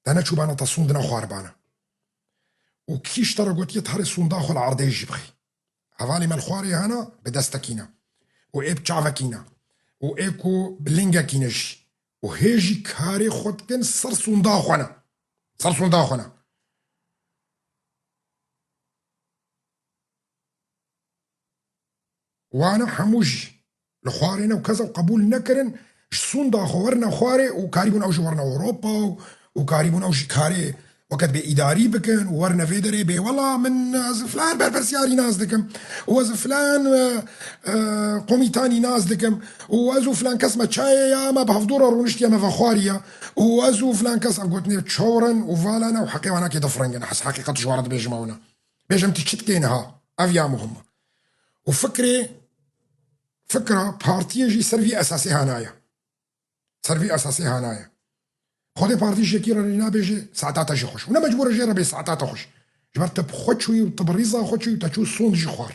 Te neçûbana te sûnd nexwaribana. Û kî ji te re gotiye tu herê sûnda xwe li erdê jî bixî. Hevalê me li xwarê hene bi destekî ne. Û ê bi çavekî ne. Û ê ku bi lingekî ne jî. Û hê jî karê xwe dikin ser sûnda xwe ne. Ser sûnda xwe ne. Wana hemû jî li xwarê ne û keza qebûl nekirin, ji sûnda xwe werine xwarê û karîbûn ew jî werine Ewropa û, û karîbûn ew jî karê Weke dibê îdarî bikin û werine vê derê bê wela min ez filan berpirsiyarî nas dikim û ez filan, e, e, komîtanî nas dikim û ez û filan kes me çayê ya me bi hevdû re rûniştiye me vexwariye û ez û filan kes ev gotinê çewr in û vala ne û heqê wana kê difringin. Ez heqîqet ji we re dibêjim ewna. Bêjim tu çi dikê niha? Ev ya muhim e. Û fikrê, fikra partiyê jî ser vî esasê hanaye. Ser vî esasê hanaye. Xwedê partî ji yekî re nabêje saeta te jî xweş. Û ne mecbûr e jê re bê saeta te xweş. Ji ber te bi xwe çûyî û te bi rîza xwe çûyî û te çû sûnd jî xwar.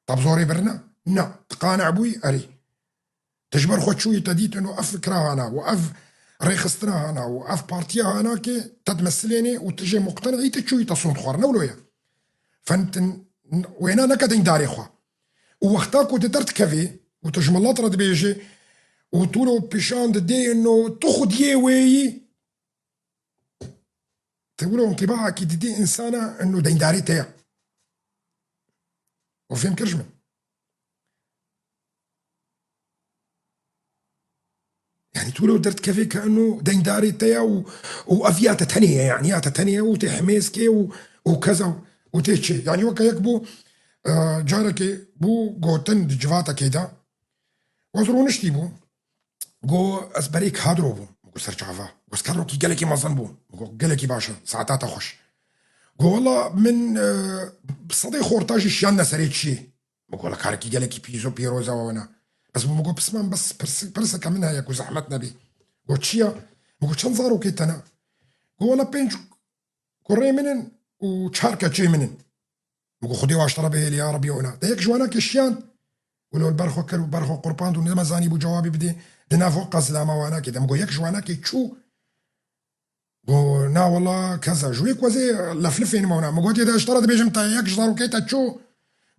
Te bi zorê birine? Na. Te qane bûyî? Erê. Te ji ber xwe çûyî te dît ino ev fikra hana û ev rêxistina hana û ev partiya hana ki te dimesilênê û tu jê muqtenî te çûyî te sûnd xwar. Ne wilo ye. Fentin wêna neke deyndarê xwe. Û wexta ku tu derdikevî û tu ji milet re dibêjî û tu lo pîşan didê ino tu xwediyê wê yî, tu wilo întîbaekî didî însana ino deyndarê te ye. Û fêm kir ji min. Yani tu lo derdikevê ke ino deyndarê te ye û, û ev ya te tenê ye, yani ya te tenê ye û tê hemêz kê û, û keza û tê çi. Yani weke yek bû, e, carekê bû gotin di civatekê de. Wez rûniştî bû. Go ez berê kadro bûm. Go ser çava. Go ez kadrokî gelekî mezin bûm. Go gelekî baş e. Saeta te xweş. Go wela min, e, sedê xorta jî şiyandine serê çiyê. Min got, "Wela karekî gelekî pîz û pîroz e wewena." Bes min got, "Pisman bes pirs-, pirseke min heye ku zehmet nebî." Got, "Çi ya?" Min got, "Çend zarokê te ne?" Got, "Wela pênc kurê min in û çar keçê min in." Min got, "Xwedê waştara bihêlî ya Rebî ona." De yek ji wana ke şiyand, wilo li ber xwe kir û ber xwe qurpand û nema zanî bû cewabî bidê, di nav xwe qezlama wana kê de. Min got, "Yek ji wana ke çû." Go, "Na wela keza." Ji wê ku ez ê leflifên me wana. Min gotê de, "Ji te re dibêjim te yek ji zarokê te çû?"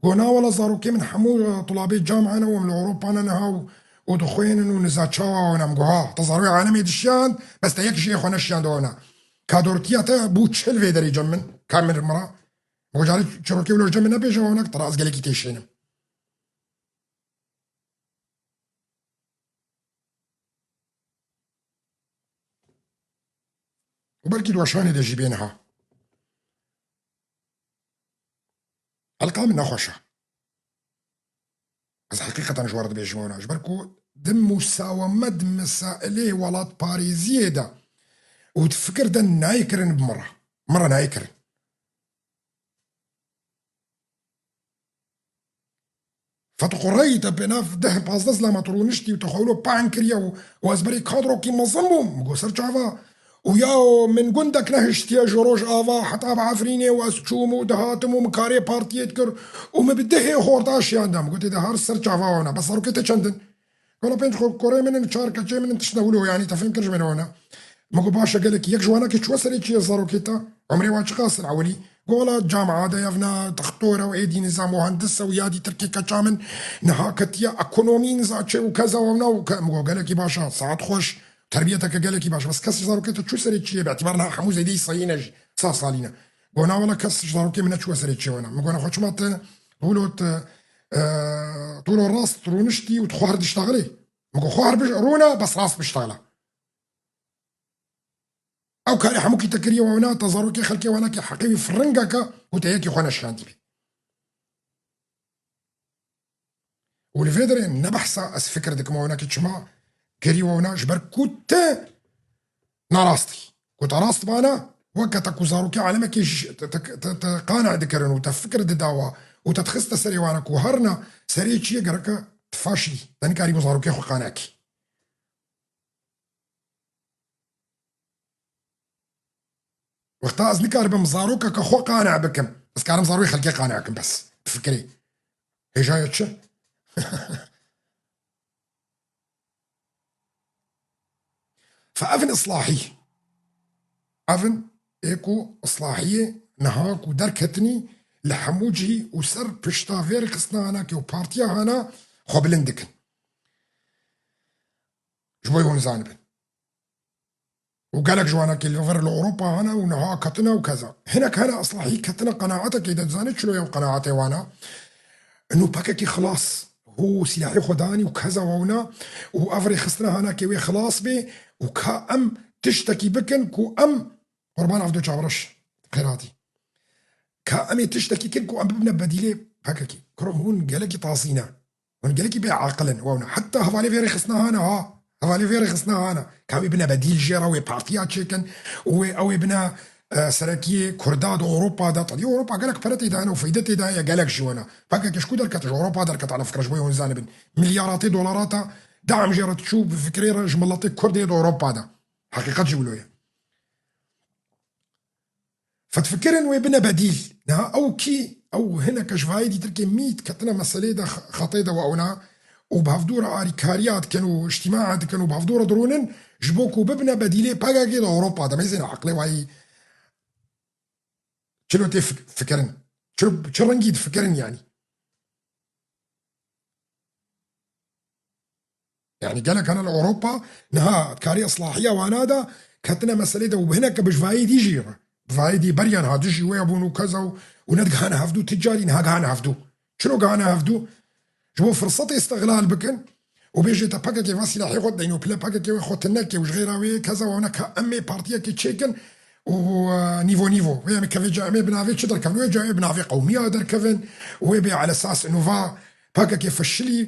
Go, "Na wela zarokê min hemû, e, tulabê camia ne û em li Ewropa ne niha û, û dixwênin û niza çawa wana." Min go, "Ha, te zarokê alemê dişiyand, bes te yek jê xwe neşiyand wana. Kadortiya te bû çil vê derê cem min, ka min mira." Min go, "Carê çirokê wilo cem min nebêje wana, te re ez gelekî têşênim." û belkî di weşanê de jî bê niha. Elqa min nexweş e. Ez heqîqeten ji we re dibêjim wina. Ji ber ku di musawemet mesailê welatparêziyê de û di fikir de nayê kirin bi min re. Min re nayê kirin. Fetqureyî te pênav deh pazdeh zilama tu rûniştî û te xwe wilo pehn kiriye û, û ez berê kadrokî mezin bûm, min got ser çava. Û ya min gundek nehiştiye ji Rojava heta bi Efrînê û ez çûm û dihatim û min karê partiyê dikir û min bi dihê xorta şiyandam. Min gotê de her ser çava wana. Bes zarokê te çend in? Wela pênc xwe kurê min in, çar keçê min in, tiştine wilo, yanî te fêm kir ji min wana. Min got, "Baş e, gelekî yek ji wana ke çûye serê çiyê zarokê te? Umrê wan çiqas in ewilî?" Got, "Wela camia de ye, evna textor e û êdî nizam muhendis e û yadî tirkê keça min niha ketiye ekonomî niza çê û keza wewna û ke-" Min got, "Gelekî baş e, saet xweş, terbiyeteke gelekî baş e. Bes kes ji zarokê te çû serê çiyê, bi îtibar niha hemû zêdeyî seyî ne jî, sed salî ne?" Got, "Na wela kes ji zarokê min neçûye serê çiyê wena." Min got, "Nexwe çima te wilo te, e, tu wilo rast rûniştî û tu xwe her diştaxilê?" Min got, "Xwe her bij-, rûne, bes rast biştaxile." Ew karê hemûkî te kiriye wewna, te zarokê xelkê wena kê heqê wî firingeke û te yekî xwe neşiyandî bî. Û li vê derê ne behsa ez fikir dikim wewna kê çima kirî wewna, ji ber ku te narastî. Ku te rast bana, weke te ku zarokê alemekê ji-, te, te, te, te qane dikirin û te fikir didawa û te dixiste serê wana ku herna serê çiyê gereke tu faşî, te nikarî bo zarokê xwe qane kî. Wexta ez nikaribim zarokeke xwe qane bikim, ez karim zarokê xelkê qane bikim bes. Bi fikirê. Hêjaya çi? Fe evin islahî. Evin ê ku islahiyê niha ku derketinî li hemû cihî û ser pişta vê rêxistina hana ke û partiya hana xwe bilind dikin. Ji bo hûn zanibin. Û gelek ji wana kê li vir li Ewropa hene û niha ketine û keza. Hinek hene islahî ketine qenaetekê de, dizanî çilo ye ew qenaetê wana? Ino pekekî xilas. Hû silahê xwe danî û keza wewna û ev rêxistina hana kê wê xilas bê û ka em tiştekî bikin ku em Qurban Evdo Çavreş, xêratî. Ka em ê tiştekî kin ku em bibine bedîlê P K K. Kuro hûn gelekî tazî ne. Hûn gelekî bê aqil in, wewna. Heta hevalê vê rêxistina hane ha. Hevalê vê rêxistina hane. Ka wê bine bedîl jê re, wê partiya çêkin û wê, ew ê bine, e, serekiyê Kurda di Ewropa de. Tadî Ewropa gelek pere tê de hene û feyde tê de heye gelek jî wena. P K K ji ku derkete? Ji Ewropa derkete, ala fikra ji bo hûn zanibin. Milyaratê dolarata dam jê re diçû bi fikrê re ji miletê Kurdê di Ewropa de. Heqîqet jî wilo ye. Fetfikirin wê bine bedîl. Niha ew kî, ew hineke ji vayê dîtirkê mît ketine meselê de, xetê de we ewna û bi hevdû re arîkariya dikin û îctîmaa dikin û bi hevdû re dirûnin ji bo ku bibine bedîlê P K K de Ewropa de. Mêzên aqilê wayî çilo tê fik-, fikirin. Çilo, çi rengî difikirin yanî? Yani gelek hene li Ewropa niha karî islahiya wana de ketine meselê de û bi hineke bijvayî dî jî re. Bijvayî dî beriyan ha dijî wê bûn û keza û, û nedigihane hevdû, ti carî niha gihane hevdû. Çilo gihane hevdû? Ji bo firsatê îstixlal bikin û bêjê te P K K va silahê xwe deyn û pile P K K wê xwe tinekê û ji xêra wê keza wana ka em ê partiyekê çêkin û, e, nîvo nîvo. Wê em ê kevê ca em ê bi navê çi derkevin? Wê ca em ê bi navê qewmiya derkevin û wê bê ala esas nûva P K K feşilî,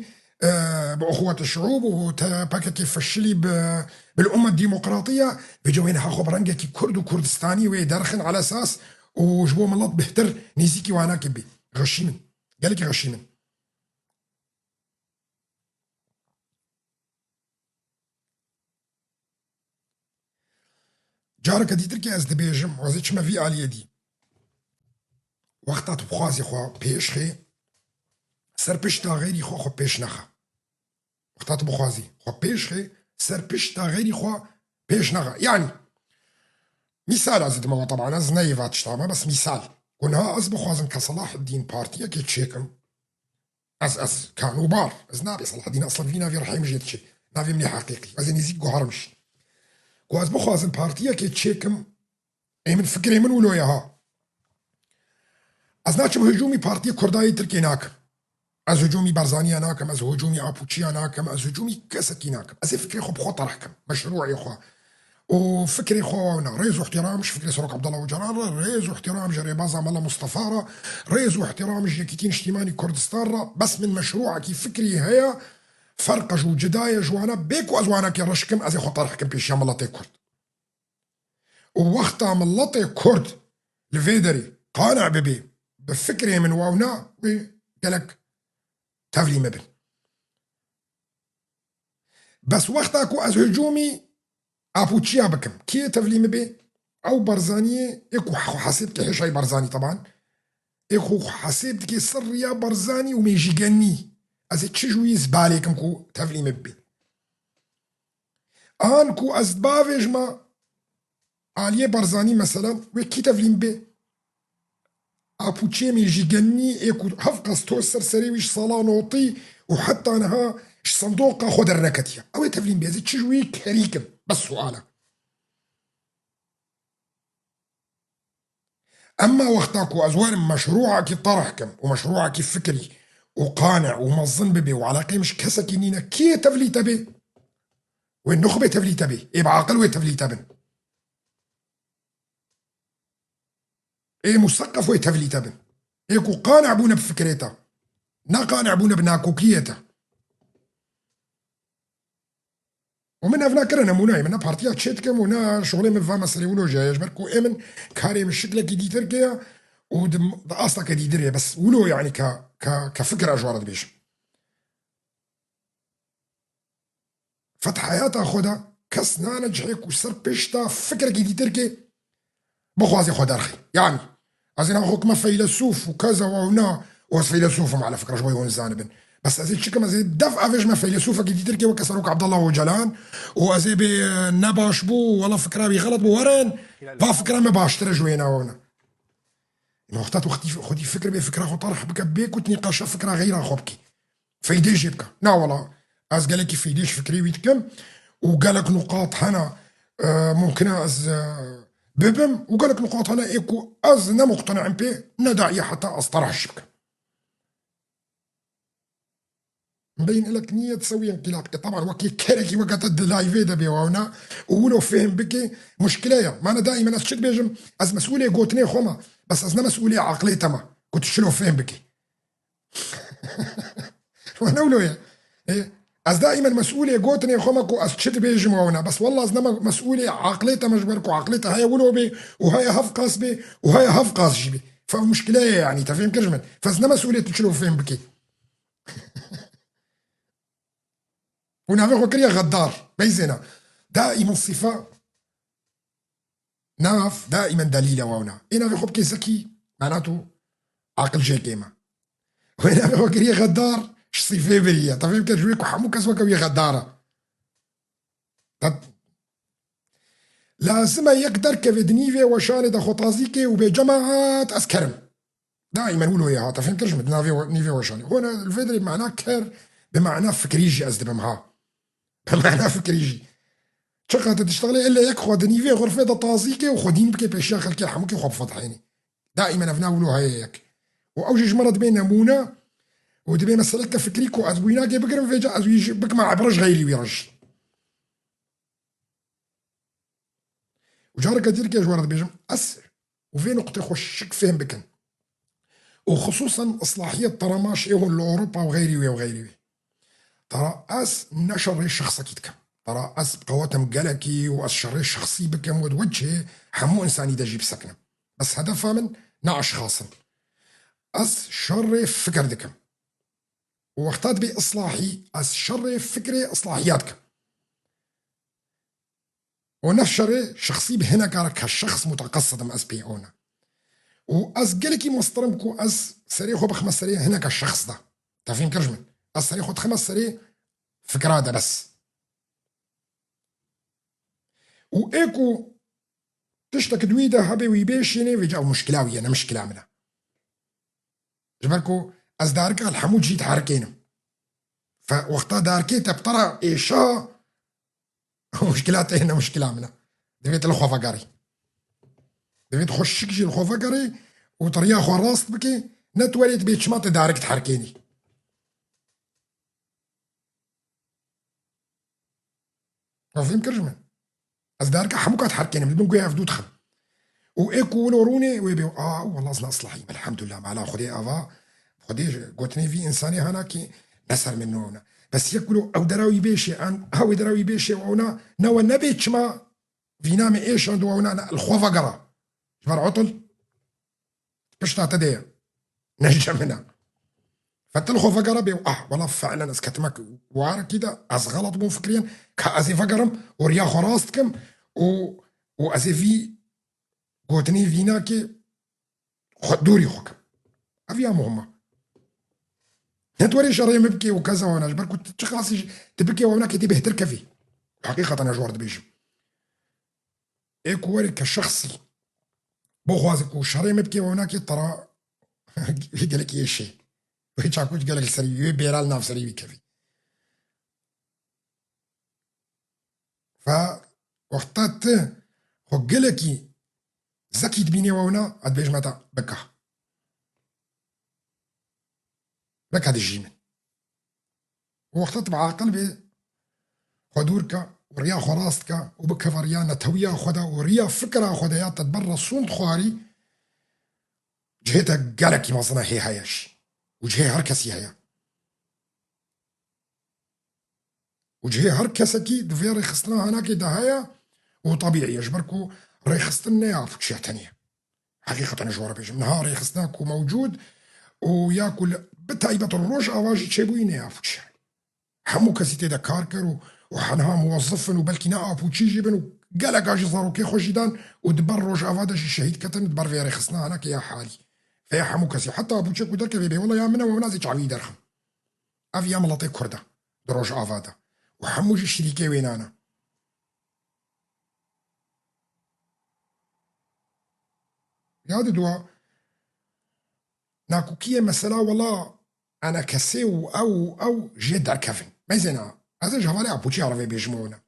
e, bi uxuwet şuûb û te-, P K K feşilî bi, bil ummet demokratiye, vêca wê niha xwe bi rengekî Kurd û Kurdistanî wê derxin ala esas û ji bo milet bihtir nêzîkî wanakê bê. Xeşîn in. Gelekî xeşîn in. Careke dîtirkê ez dibêjim, ez ê çime vî aliyê dî. Wexta tu bixwazî xwe pêş xê, ser pişta xeyrî xwe xwe pêş nexe. Wexta tu bixwazî xwe pêş xê, ser pişta xeyrî xwe pêş nexe. Yanî, mîsal ez dime we, teban ez neyê va tişta me, bes mîsal. Ku niha ez bixwazim ke Selahaddîn partiyekê çêkim, Ez, ez, kanûbar. Ez nabê Selahedîn, eslen vî navê rihê min jê diçe. Navê min ê heqîqî. Ez ê nêzîk guherim jî. Ku ez bixwazim partiyekê çêkim, ê min fikrê min wilo ye ha. Ez naçim hicûmî partiyê Kurdayê Tirkê nakim. Ez hicûmî Barzaniya nakim, ez hicûmî Apoçiya nakim, ez hicûmî kesekî nakim. Ez ê fikrê xwe bi xwe terh kim. Meşrûê xwe. û fikrê xwe wawna. Rêz û ihtiram ji fikrê Serok Abdullah Ocalan re, rêz û ihtiram ji rêbaza Mela Mustafa re, rêz û ihtiram ji Yekîtî Niştîmanî Kurdistan re, bes min meşrûekî fikrî heye, ferq e ji û cida ye ji wana, bê ku ez wanekê reş kim, ez ê xwe terh kim pêşiya miletê Kurd. Û wexta miletê Kurd li vê derê qane bibe, bi fikrê min wawna, wê gelek tevlî min bin. Bes wexta ku ez hicûmî Apoçiya bikim, kê tevlî min bê? Ew Barzaniyê, ê ku xwe hesê dike hêşayî Barzanî teban, ê ku xwe hesê dike ser riya Barzanî û mêjîgenî. Ez ê çi ji wî zibalê kim ku tevlî min bibê? An ku ez bavêjima aliyê Barzanî, meselen, wê kî tevlî min bê? Apoçiyê mêjîgenî ê ku hevqas to ser serê wî ji sala notî û heta niha ji sindoqa xwe derneketiye. Ew ê tevlî min bê, ez ê çi ji wî kerî kim? Bes sual e. Emma wexta ku ez werim meşrûekî terh kim û meşrûekî fikrî û qane û mezin bibe û eleqeyê min ji kesekî nîne, kê tevlî te bê? Wê nuxbê tevlî te bê. Ê bi aqil wê tevlî te bin. Ê museqef wê tevlî te bin. Ê ku qane bûne bi fikrê te. Ne qane bûne bi nakokiyê te. Û min ev nekire nemûneyê min, ne partiya çê dikim û ne şixulê min va meselê wilo jî ye. Ji ber ku ê min karê min şiklekî dîtirkê ye û di, di asteke dîtirê ye. Bes wilo, yanî ke, ke, ke fikir ez ji we re dibêjim. Fet heyata xwe de kes nane cihê ku ser pişta fikrekî dîtirkê bixwaze xwe derxê. Yanî, ez ê nexwe kime feylesûf û keza wawna û ez feylesûf im, ala fikra ji bo hûn zanibin. Bes ez ê çi kim, ez ê def avêjime feylesûfekî dîtirkê weke Serok Abdullah Ocalan û ez ê bê, e, ne baş bû, wela fikra wî xelet bû, werin, va fikra me baştir e ji wê ne wawna. Wexta tu xwedî, xwedî fikir bê, fikra xwe tarih bike, bê ku tu nîqaşa fikra xeyra xwe bikî. Feydê jê bike. Na wela, ez gelekî feydê ji fikrê wî dikim û gelek nuqat hene, e, mumkin e ez, e, bibim û gelek nuqat hene ê ku ez ne muqtene'im pê, ne daî heta ez terah jî bikim. Mbeyin ilek niye tsewiyen kilap. E, taban wekî kerekî weke te di layvê de bê wawna û wilo fêhm bike, muşkile ye. Mane daîmen ez çi dibêjim? Ez mesûlê gotinê xwe me. Bes ez ne mesûlê aqlê te me. Ku tu çilo fêhm bike. Wene wilo ye. E, ez daîmen mesûlê gotinê xwe me ku ez çi dibêjim wawna. Bes wallah ez ne me-, mesûlê aqlê te me ji ber ku aqlê te heye wilo bê û heye hevqas bê û heye hevqas jî bê. Fe muşkile ye yanî, te fêhm kir ji min. Fe ez ne mesûlê tu çilo fêhm bike. Û navê xwe kiriye xeddar. Beyzêna. Daîmen sîfa nav, daîmen delîl e wawna. Ê navê xwe bikê zekî, mana tu aqil jêkê me. Wê navê xwe kiriye xeddar, ji sîfê biriye. Te fêm kir, ji wê ku hemû kes weke wî xeddar e. Te-, lazim e yek derkeve di nîvê weşanê de xwe tazî kê û bê cemaat ez kerim. Daîmen wilo ye ha, te fêm kir ji min, di navê we-, nîvê weşanê. Hona li vê derê mana ker bi mana fikrî jî ez dibim ha. Bi mana fikrî jî. Çiqa tu diştexilê ille yek xwe di nîvê xurfê de tazî ke û xwedîn bike pêşiya xelkê hemûkê xwe bifedihênî. Daîmen ev na wilo heye yek. Û ew jî ji me re dibê nemûne û dibê meseleke fikrî ku ez wînakê bigirim vêca ez wî jî bikima ibra ji xeyrî wî re jî. Û careke dîrkê ji we re dibêjim, ez û vê nuqtê xwe şik fêm bikin. Û xisûsen islahiyet tera ma şêhûn li Ewropa û xeyrî wê û xeyrî wê. Tera ez ne şerê şexsekî dikim. Tera ez bi qewetim gelekî û ez şerê şexsî bikim û di wecihê hemû însanî de jî bisekinim. Bes hedefa min ne eşxas in. Ez şerê fikir dikim. Û wexta dibê islahî, ez şerê fikrê islahiya dikim. Û ne şerê şexsî bi hineka re ke şexs muteqesidim ez pê ona. Û ez gelekî mestirim ku ez serê xwe bixime serê hineka şexs de. Te fêm kir ji min. Ez serê xwe dixime serê fikra de bes. Û ê ku tiştek di wî de hebe wî bêşînê, vêca ew muşkila wî ye, ne muşkila min e. Ji ber ku ez darika li hemû cî diherikênim. Fe wexta darikê te bi te re êşa, muşkila te ye, ne muşkila min e. Divê tu li xwe vegerî. Divê tu xwe şik jî li xwe vegerî û tu riya xwe rast bikî, ne tu werê tu bê çima tu darik diherikênî. Ew fêm kir ji min. Ez derka hemû kat herkênim, li bin guya ev dû dixim. Û ê ku wilo rûnê, wê bê, a, wela ez ne islahîm, elhamdulillah, mala Xwedê ava, Xwedê gotinê vî însanê hana ki ne ser min nona. Bes yek wilo ew dera wî bêşê, an, ha wê dera wî bêşê, ew na, ne we nebê çima vîna me êşand û ew na, ne, li xwe vegera. Ji ber otil. Pişta te de ye. Ne ji cem min e. Fetil xwe vegere bê, ah, wela fe'len ez ketime warekî de, ez xelet bûm fikiriyên, ka ez ê vegerim û riya xwe rast kim û, û ez ê vî gotinê vînakê xwe dûrî xwe kim. Ev ya muhim e. Ne tu werê şerê min bikê û keza wana, ji ber ku tu çiqasî jî tu bikê wana kê tê bêhtir kevî. Heqîqeten ez ji we re dibêjim. Ê ku werê ke şexsî bixwaze ku şerê me bike, we nakê tera gelek êşê. Wê çakuç gelek li serî wî, wê bêra li nav serî wî kevî. Fe wexta tu xwe gelekî zekî dibînê wewna, ez dibêjime te bika. Bika dijî min. Û wexta tu bi aqil bê, xwe dûr ke û riya xwe rast ke û bikeve riya netewiya xwe de û riya fikra xwe de ya te di ber re sûnd xwarî, cihê te gelekî mezin e hê heye jî. Û cihê her kesî heye. Û cihê her kesekî di vê rêxistina hanakê de heye û tebîî ye, ji ber ku rêxistin ne ya pûçiya tenê ye. Heqîqeten ji we re bêjim, niha rêxistina ku mewcûd û ya ku li, bi taybet Rojava jî çêbûyî ne ya pûçiya. Hemû kesî tê de kar kir û, û henha muwezif in û belkî ne apûçî jî bin û geleka jî zarokê xwe jî dan û di ber Rojava de jî şehîd ketin di ber vê rêxistina hanakê ya halî. Vê ya hemû kesî, heta apûçê ku derkevê bê, wela ya min e, we nazê çavî derxim. Ev ya miletê Kurd e di Rojava de. Û hemû jî şirîkê wênan e. Ya di dua nakokiyê mesela wela enekesê û ew û ew jê derkevin. Meyzêna, ez ê ji hevalê Apoçiya re vê bêjim wewna.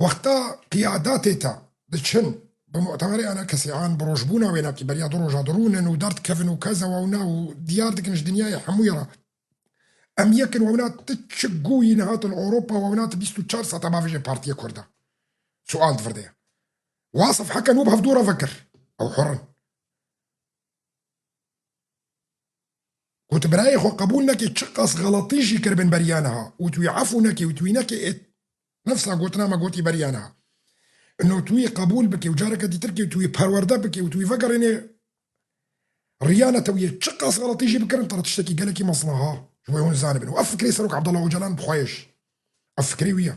Wexta qiyadatê te diçin bi mutemerê enekesê an bi rojbûna wê nakî beriya du roja dirûnin û derdikevin û keza wewna û diyar dikin ji dinyayê hemûyê re. Em yekin wewna ti çi gûyî nehat li Ewropa wewna ti bîst û çar saeta bavêjê partiyê Kurda. Sual di vir de ye. Wasif heke nû bi hevdû re vekir. Ew hur in. Ku tu birayê xwe qebûl nekê, çiqas xeletî jî kiribin beriya niha û tu wî efû nekê û tu wî nekê ê nefsa gotina me gotî beriya niha. Ino tu wî qebûl bikê û careke dîtir kê û tu wî perwerde bikê û tu wî vegerînê riya netewiyê çiqas xeletî jî bikirin, te re tiştekî gelekî mezin e ha. Ji bo hûn zanibin. Û ev fikrê Serok Abdullah Ocalan bi xwe ye jî. Ev fikrê wî ye.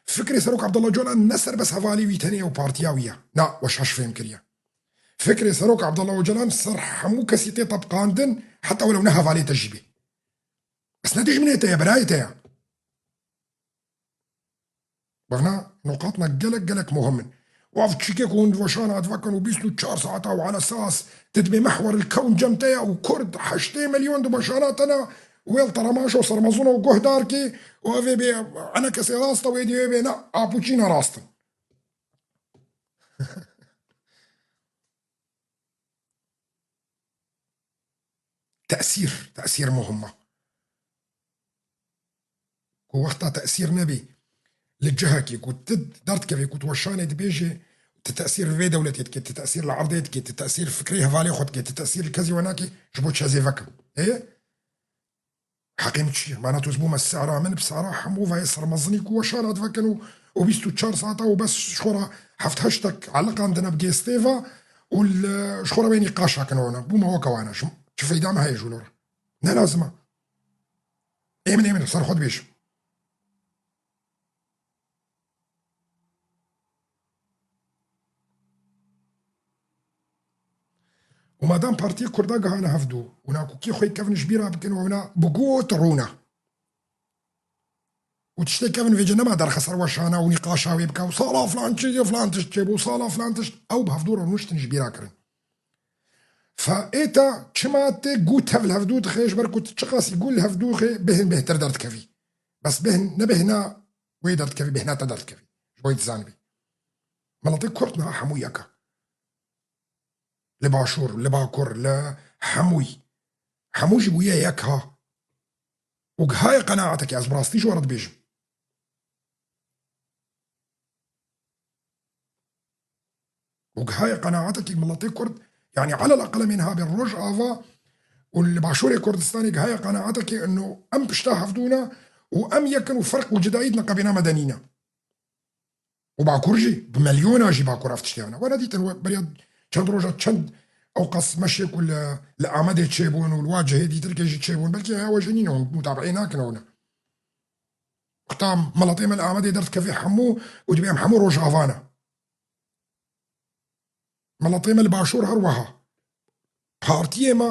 Fikrê Serok Abdullah Ocalan ne serbest hevalî wî tenê ew partiya wî ye. Na, we şaş fêm kiriye. Fikrê Serok Abdullah Ocalan ser hemû kesî tê tepqandin, heta welew ne hevalê te jî bê. Bes ne dijminê te ye, birayê te ye. Bevna nuqatna gelek, gelek muhim in. Û ev çîkê ku hûn di weşana divekin û bîst û çar saeta û ala esas tu dibê mehwer il kewn cem te ye û Kurd heştê milyon di weşana te ne, wê li te re maşo sermezin û guhdar kê û ev ê bê ene kesê rast e, wê dî wê bê ne, apûçî ne rast in. Tesîr, tesîr muhim e. Ku wexta tesîr nebî, li cihekî ku tu derdikevî, ku tu weşanê dibêjê, tu tesîr li vê dewletê dikê, tu tesîr li erdê dikê, tu tesîr fikrê hevalê xwe dikê, tu tesîr li kesî we nakê, ji bo çi ez ê vekim. Ê? Heqê min çi ye? Mana tu ez bûme sera min, bi sera hemû vayê sermezinî ku weşana divekin û, û bîst û çar saeta û bes ji xwe re heft heştek eliqandine bi gêstê ve û li, ji xwe re wê nîqaş hakin wana. Bûme weke wana. Ji çi feyda me heye ji wilo re? Ne lazim e. Ê min, ê min, ser xwe dibêjim. Û madem partiyê Kurda gihane hevdû, û nakokê xwe kevin ji bîra bikin, û ewna bi got rûne. Û tiştê kevin vêce nema derxe ser weşana û nîqaşa wê bike û sala filan çi, filan tişt çêbû, sala filan tişt, ew bi hevdû re rûniştin ji bîra kirin. Fe êta çima tê gû tev li hevdû dixê, ji ber ku tu çiqasî gû li hevdû xê, bêhn bêhtir derdikevî. Bes bêhn, ne bêhna wê derdikevî, bêhna te derdikevî. Ji bo yê dizanibî. Miletê Kurd niha hemû yek e. Li Başûr, li Bakur, li hemûyî. Hemû jî bûye yek ha. Û gihaye qenaetekê, ez bi rastî ji we re dibêjim. Û gihaye qenaetekî miletê Kurd, yanî elel eqel em ê niha bê Rojava û li Başûrê Kurdistanê gihaye qenaetekê ino em pişta hevdû ne û em yek in û ferq û cudayî di niqabê me de nîne. Û Bakur jî, bi milyona jî Bakur ev tiştê hene. We nedîtin, we beriya çend roja çend ew qas meşê ku li, li Amedê çêbûn û li wa cihê dîtirkê jî çêbûn. Belkî heya we jî nîne, hûn mutabeî nakin ew ne. Wexta miletê me li Amedê derdikeve hemû û dibê em hemû Rojava ne. Miletê me li Başûr her wiha. Partiyê me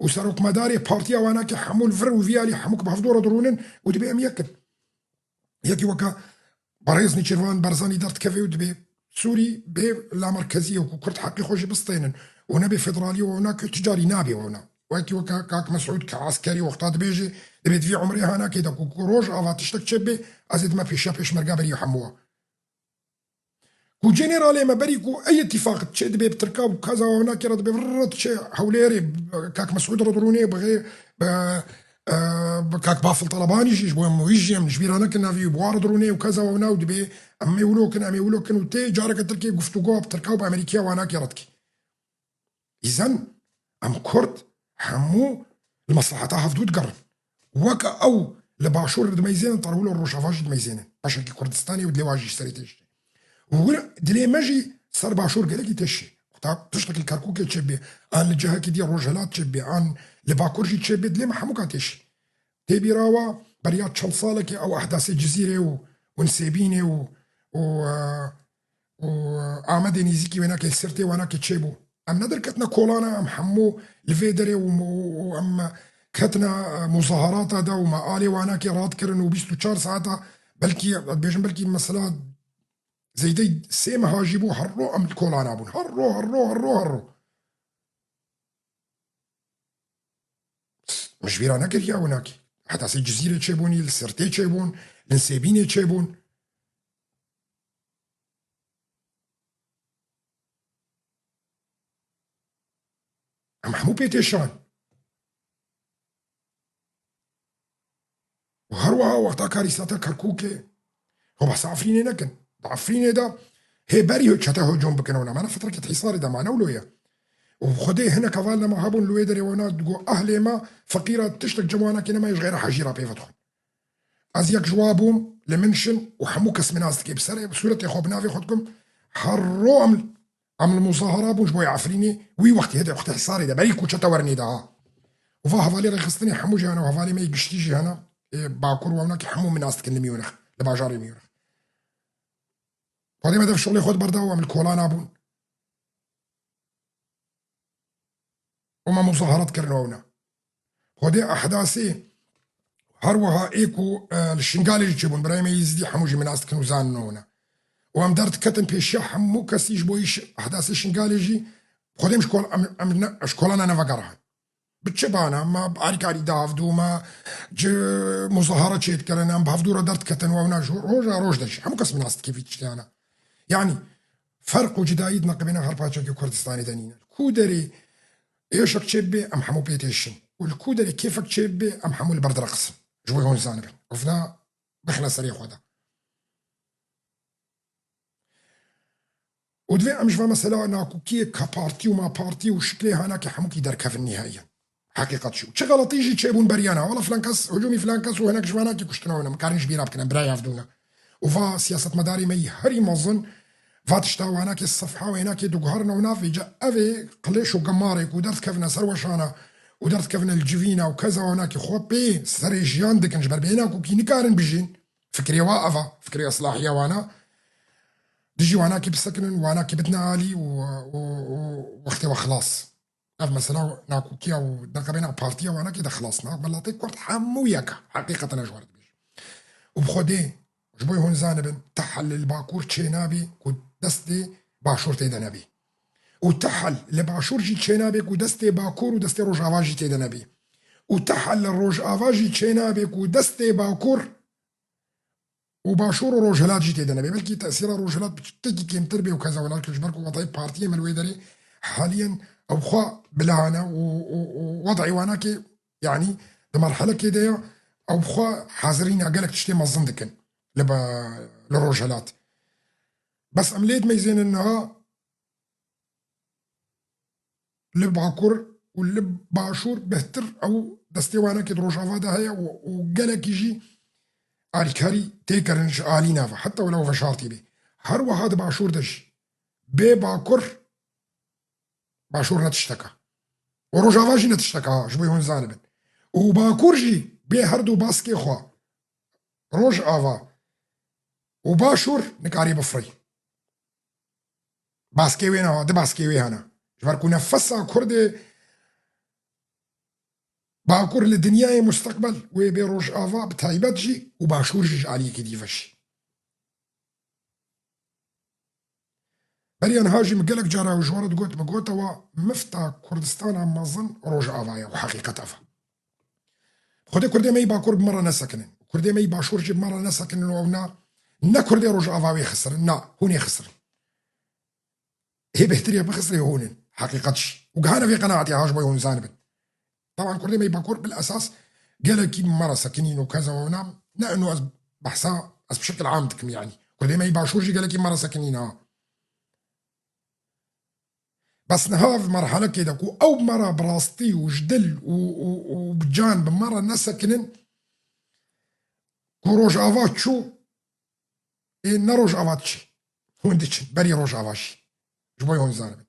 û serokmedarê partiya wana ki hemû li vir û vî alî hemû ki bi hevdû re dirûnin û dibê em yek in. Yekî weke Berêz Nîçîrvan Barzanî derdikeve û dibê Sûrî bê lamerkezî ye ku Kurd heqî xwe jî bistênin û nebê federalî û wewna ku tu carî nabê wewna. Wekî weke kak Mesûd ke eskerî wexta dibêjê, dibê di vî umrê hanakê de ku, ku Rojava tiştek çêbê, ez ê dime pêşiya pêşmerga berî hemû we. Ku generalê me berî ku ey îtîfaq çê dibe bi Tirka û kaza wewna kê re dibe, rrt çê Hewlêrê, kak Mesûd re dirûnê, bixê, e, e, bi kak Bafil Telebanî jî, ji bo em wî jî em ji bîra nekin navî wî, bi wa re dirûnê û kaza wewna û dibê em ê wilo kin, em ê wilo kin û tê careke Tirkiyê guftûgo bi Tirka û bi Amerîkiya wana kê re dikî. Îzen em Kurd hemû li mesleheta hevdû digerin. Weke ew li Başûr dimeyzênin, te re wilo Rojava jî dimeyzênin. Beşekî Kurdistanê û dilê wa jî ji serê têşî. Û wir dilê me jî ser Başûr gelekî têşî. Wexta tiştekî li Kerkûkê çêbê, an li cihekî dî Rojhilat çêbê, an li Bakur jî çêbê, dilê me hemûka têşî. Tê bîra we beriya çend salekê ew ehdasê Cizîrê û, û Nisêbînê û, û, e, û, e, Amedê nêzîkî wênakê Sirtê wanakê çêbû. Em nedirketine kolana, em hemû li vê derê û, û, û em ketine, e, muzaharata de û me alê wanakê radikirin û bîst û çar saeta belkî, ez dibêjim belkî mesela zeydey sê meha jî bû, her ro em li kolana bûn. Her ro, her ro, her ro, her ro. Min ji bîra nekiriya winakî. Heta sê Cizîrê çêbûnî, li Sirtê çêbûn, li Nisêbînê çêbûn. Em hemû pê têşan. Wexta karî sete Kerkûkê, xwe behsa Efrînê nekin. Di Efrînê de hê berî çete hicûm bikin ewna. Me ne fetrekê di hîsarê de mane wilo ye. Û bi Xwedê hinek hevalina me hebûn li wê derê wana digo ehlê me feqîra tiştek cem wana kê nema ji xeyra hecî ra pê vedixwin. Ez yek ji wa bûm, li min şin û hemû kes min nas dike. Bi serê sûretê xwe bi navê xwe dikim, her ro em, em li muzahara bûn ji bo yê Efrînê, wî wextî hede wextê Hisarê de, berî ku çete werinê de ha. Û va hevalê rêxistinê hemû jî hene, û hevalê me yê giştî jî hene, ê Bakur û ewnakî hemû min nas dikin li Miyûnix, li bajarê Miyûnix. Xwedê me dev şixulê xwe di ber da û em li kolana bûn. û me muzaharat kirin û ewna. Xwedê ehdasê her wiha ê ku, e, li Şingalê jî çêbûn, birayê me Êzidî hemû jî min nas dikin û zanin ewna. Û em derdiketin pêşiya hemû kesî ji bo îş ehdasê Şingalê jî, Xwedê em ji kol-, em, em ne, ji kolana ne vegerihin. Bi çi bana? Me bi alîkarî de hevdû, me ci muzahara çêdikirin, em bi hevdû re derdiketin û ewna ji roja roj de jî. Hemû kes min nas dike vî tiştiyana. Yanî, ferq û cudayî di neqibêna her parçekê Kurdistanê de nîne. Li ku derê êşek çêbibe, em hemû pê têşin. Û li ku derê kêfek çêbibe, em hemû li ber direqsin. Ji bo hûn zanibin. Ev ne bixine serê xwe de. Û divê em ji va mesela nakokiyê ka partî û ma partî û şiklê hanakê hemûkî derkevin nihaiyen. Heqîqet jî. Û çi xeletî jî çêbûn beriya na. Wela filan kes, hicûmî filan kes û hinek ji vanakî kuştina wana. Em karin ji bîra bikin, em birayê hevdû ne. Û va siyasetmedarê me yî herî mezin, va tişta wanakê sefha wênakê diguherin û nav vêce ev ê qilêş û gemarê ku derdikevine ser weşana û derdikevine li civîna û keza wanakê xwe pê serê jiyan dikin ji ber bê nakokî nikarin bijîn. Fikrê wa ev a, fikrê islahiya wana. Dijî wanakî bisekinin, wanakî bidine alî û, û, û wextê we xilas. Ev mesela nakokiya û neqebêna partiya wanakî de xilas na. Miletê Kurd hemû yek e. Heqîqeten ez ji we re dibêjim. Û bi Xwedê, ji bo hûn zanibin, tehel li Bakur çênabî ku destê Başûr tê de nebî. Û tehel li Başûr jî çênabê ku destê Bakur û destê Rojava jî tê de nebî. Û tehel li Rojava jî çênabê ku destê Bakur û Başûr û Rojhilat jî tê de nebe. Belkî tesîra Rojhilat bi çitekî kêmtir bê û keza wela ji ber ku watayê partiyê me li wê derê haliyen ew xwe bila ne û, û, û wed'ê wanakê, yanî di merhelekê de ye, ew xwe hazirîna gelek tiştê mezin dikin li ba-, li Rojhilat. Bes em lê dimeyzênin niha li Bakur û li Başûr bêhtir ew destê wanekê di Rojava de heye û, û gelekî jî alîkarî tê kirin ji alî nava, heta wela veşartî bê. Her wiha di Başûr de jî bê Bakur, Başûr ne tiştek e. Û Rojava jî ne tiştek e, ji bo hûn zanibin. Û Bakur jî bê her du baskê xwe, Rojava û Başûr, nikarî bifirî. Baskê wê ne, di baskê wê hene. Ji ber ku nefesa Kurdê Bakur li dinyayê musteqbel wê bê Rojava bi taybet jî û Başûr jî ji aliyekî dî ve jî. Beriya niha jî min gelek cara ji we re digot, min gote we mifta Kurdistana mezin Rojava ye û heqîqet ev e. Xwedê Kurdê me yî Bakur bi me re nesekinin. Kurdê me yî Başûr jî bi me re nesekinin û ew na, ne Kurdê Rojava wê xisirin, na, hûn ê xisirin. Hê bêhtirî bixisirê hûn in, heqîqet jî. Û gihane vê qenaetê ha ji bo hûn zanibin. Taban Kurdê me yî Bakur bil esas gelekî bi me re sekinîn û keza wana, ne ino ez behsa, ez bi şekil am dikim yanî. Kurdê me yî Başûr jî gelekî bi me re sekinîn ha. Bes niha ev merhelekê de ku ew me re bi rastî û ji dil û, û, û bi can bi me re nesekinin, ku Rojava çû, ê ne Rojava diçî. Hûn diçin, berî Rojava jî. Ji bo hûn zanibin.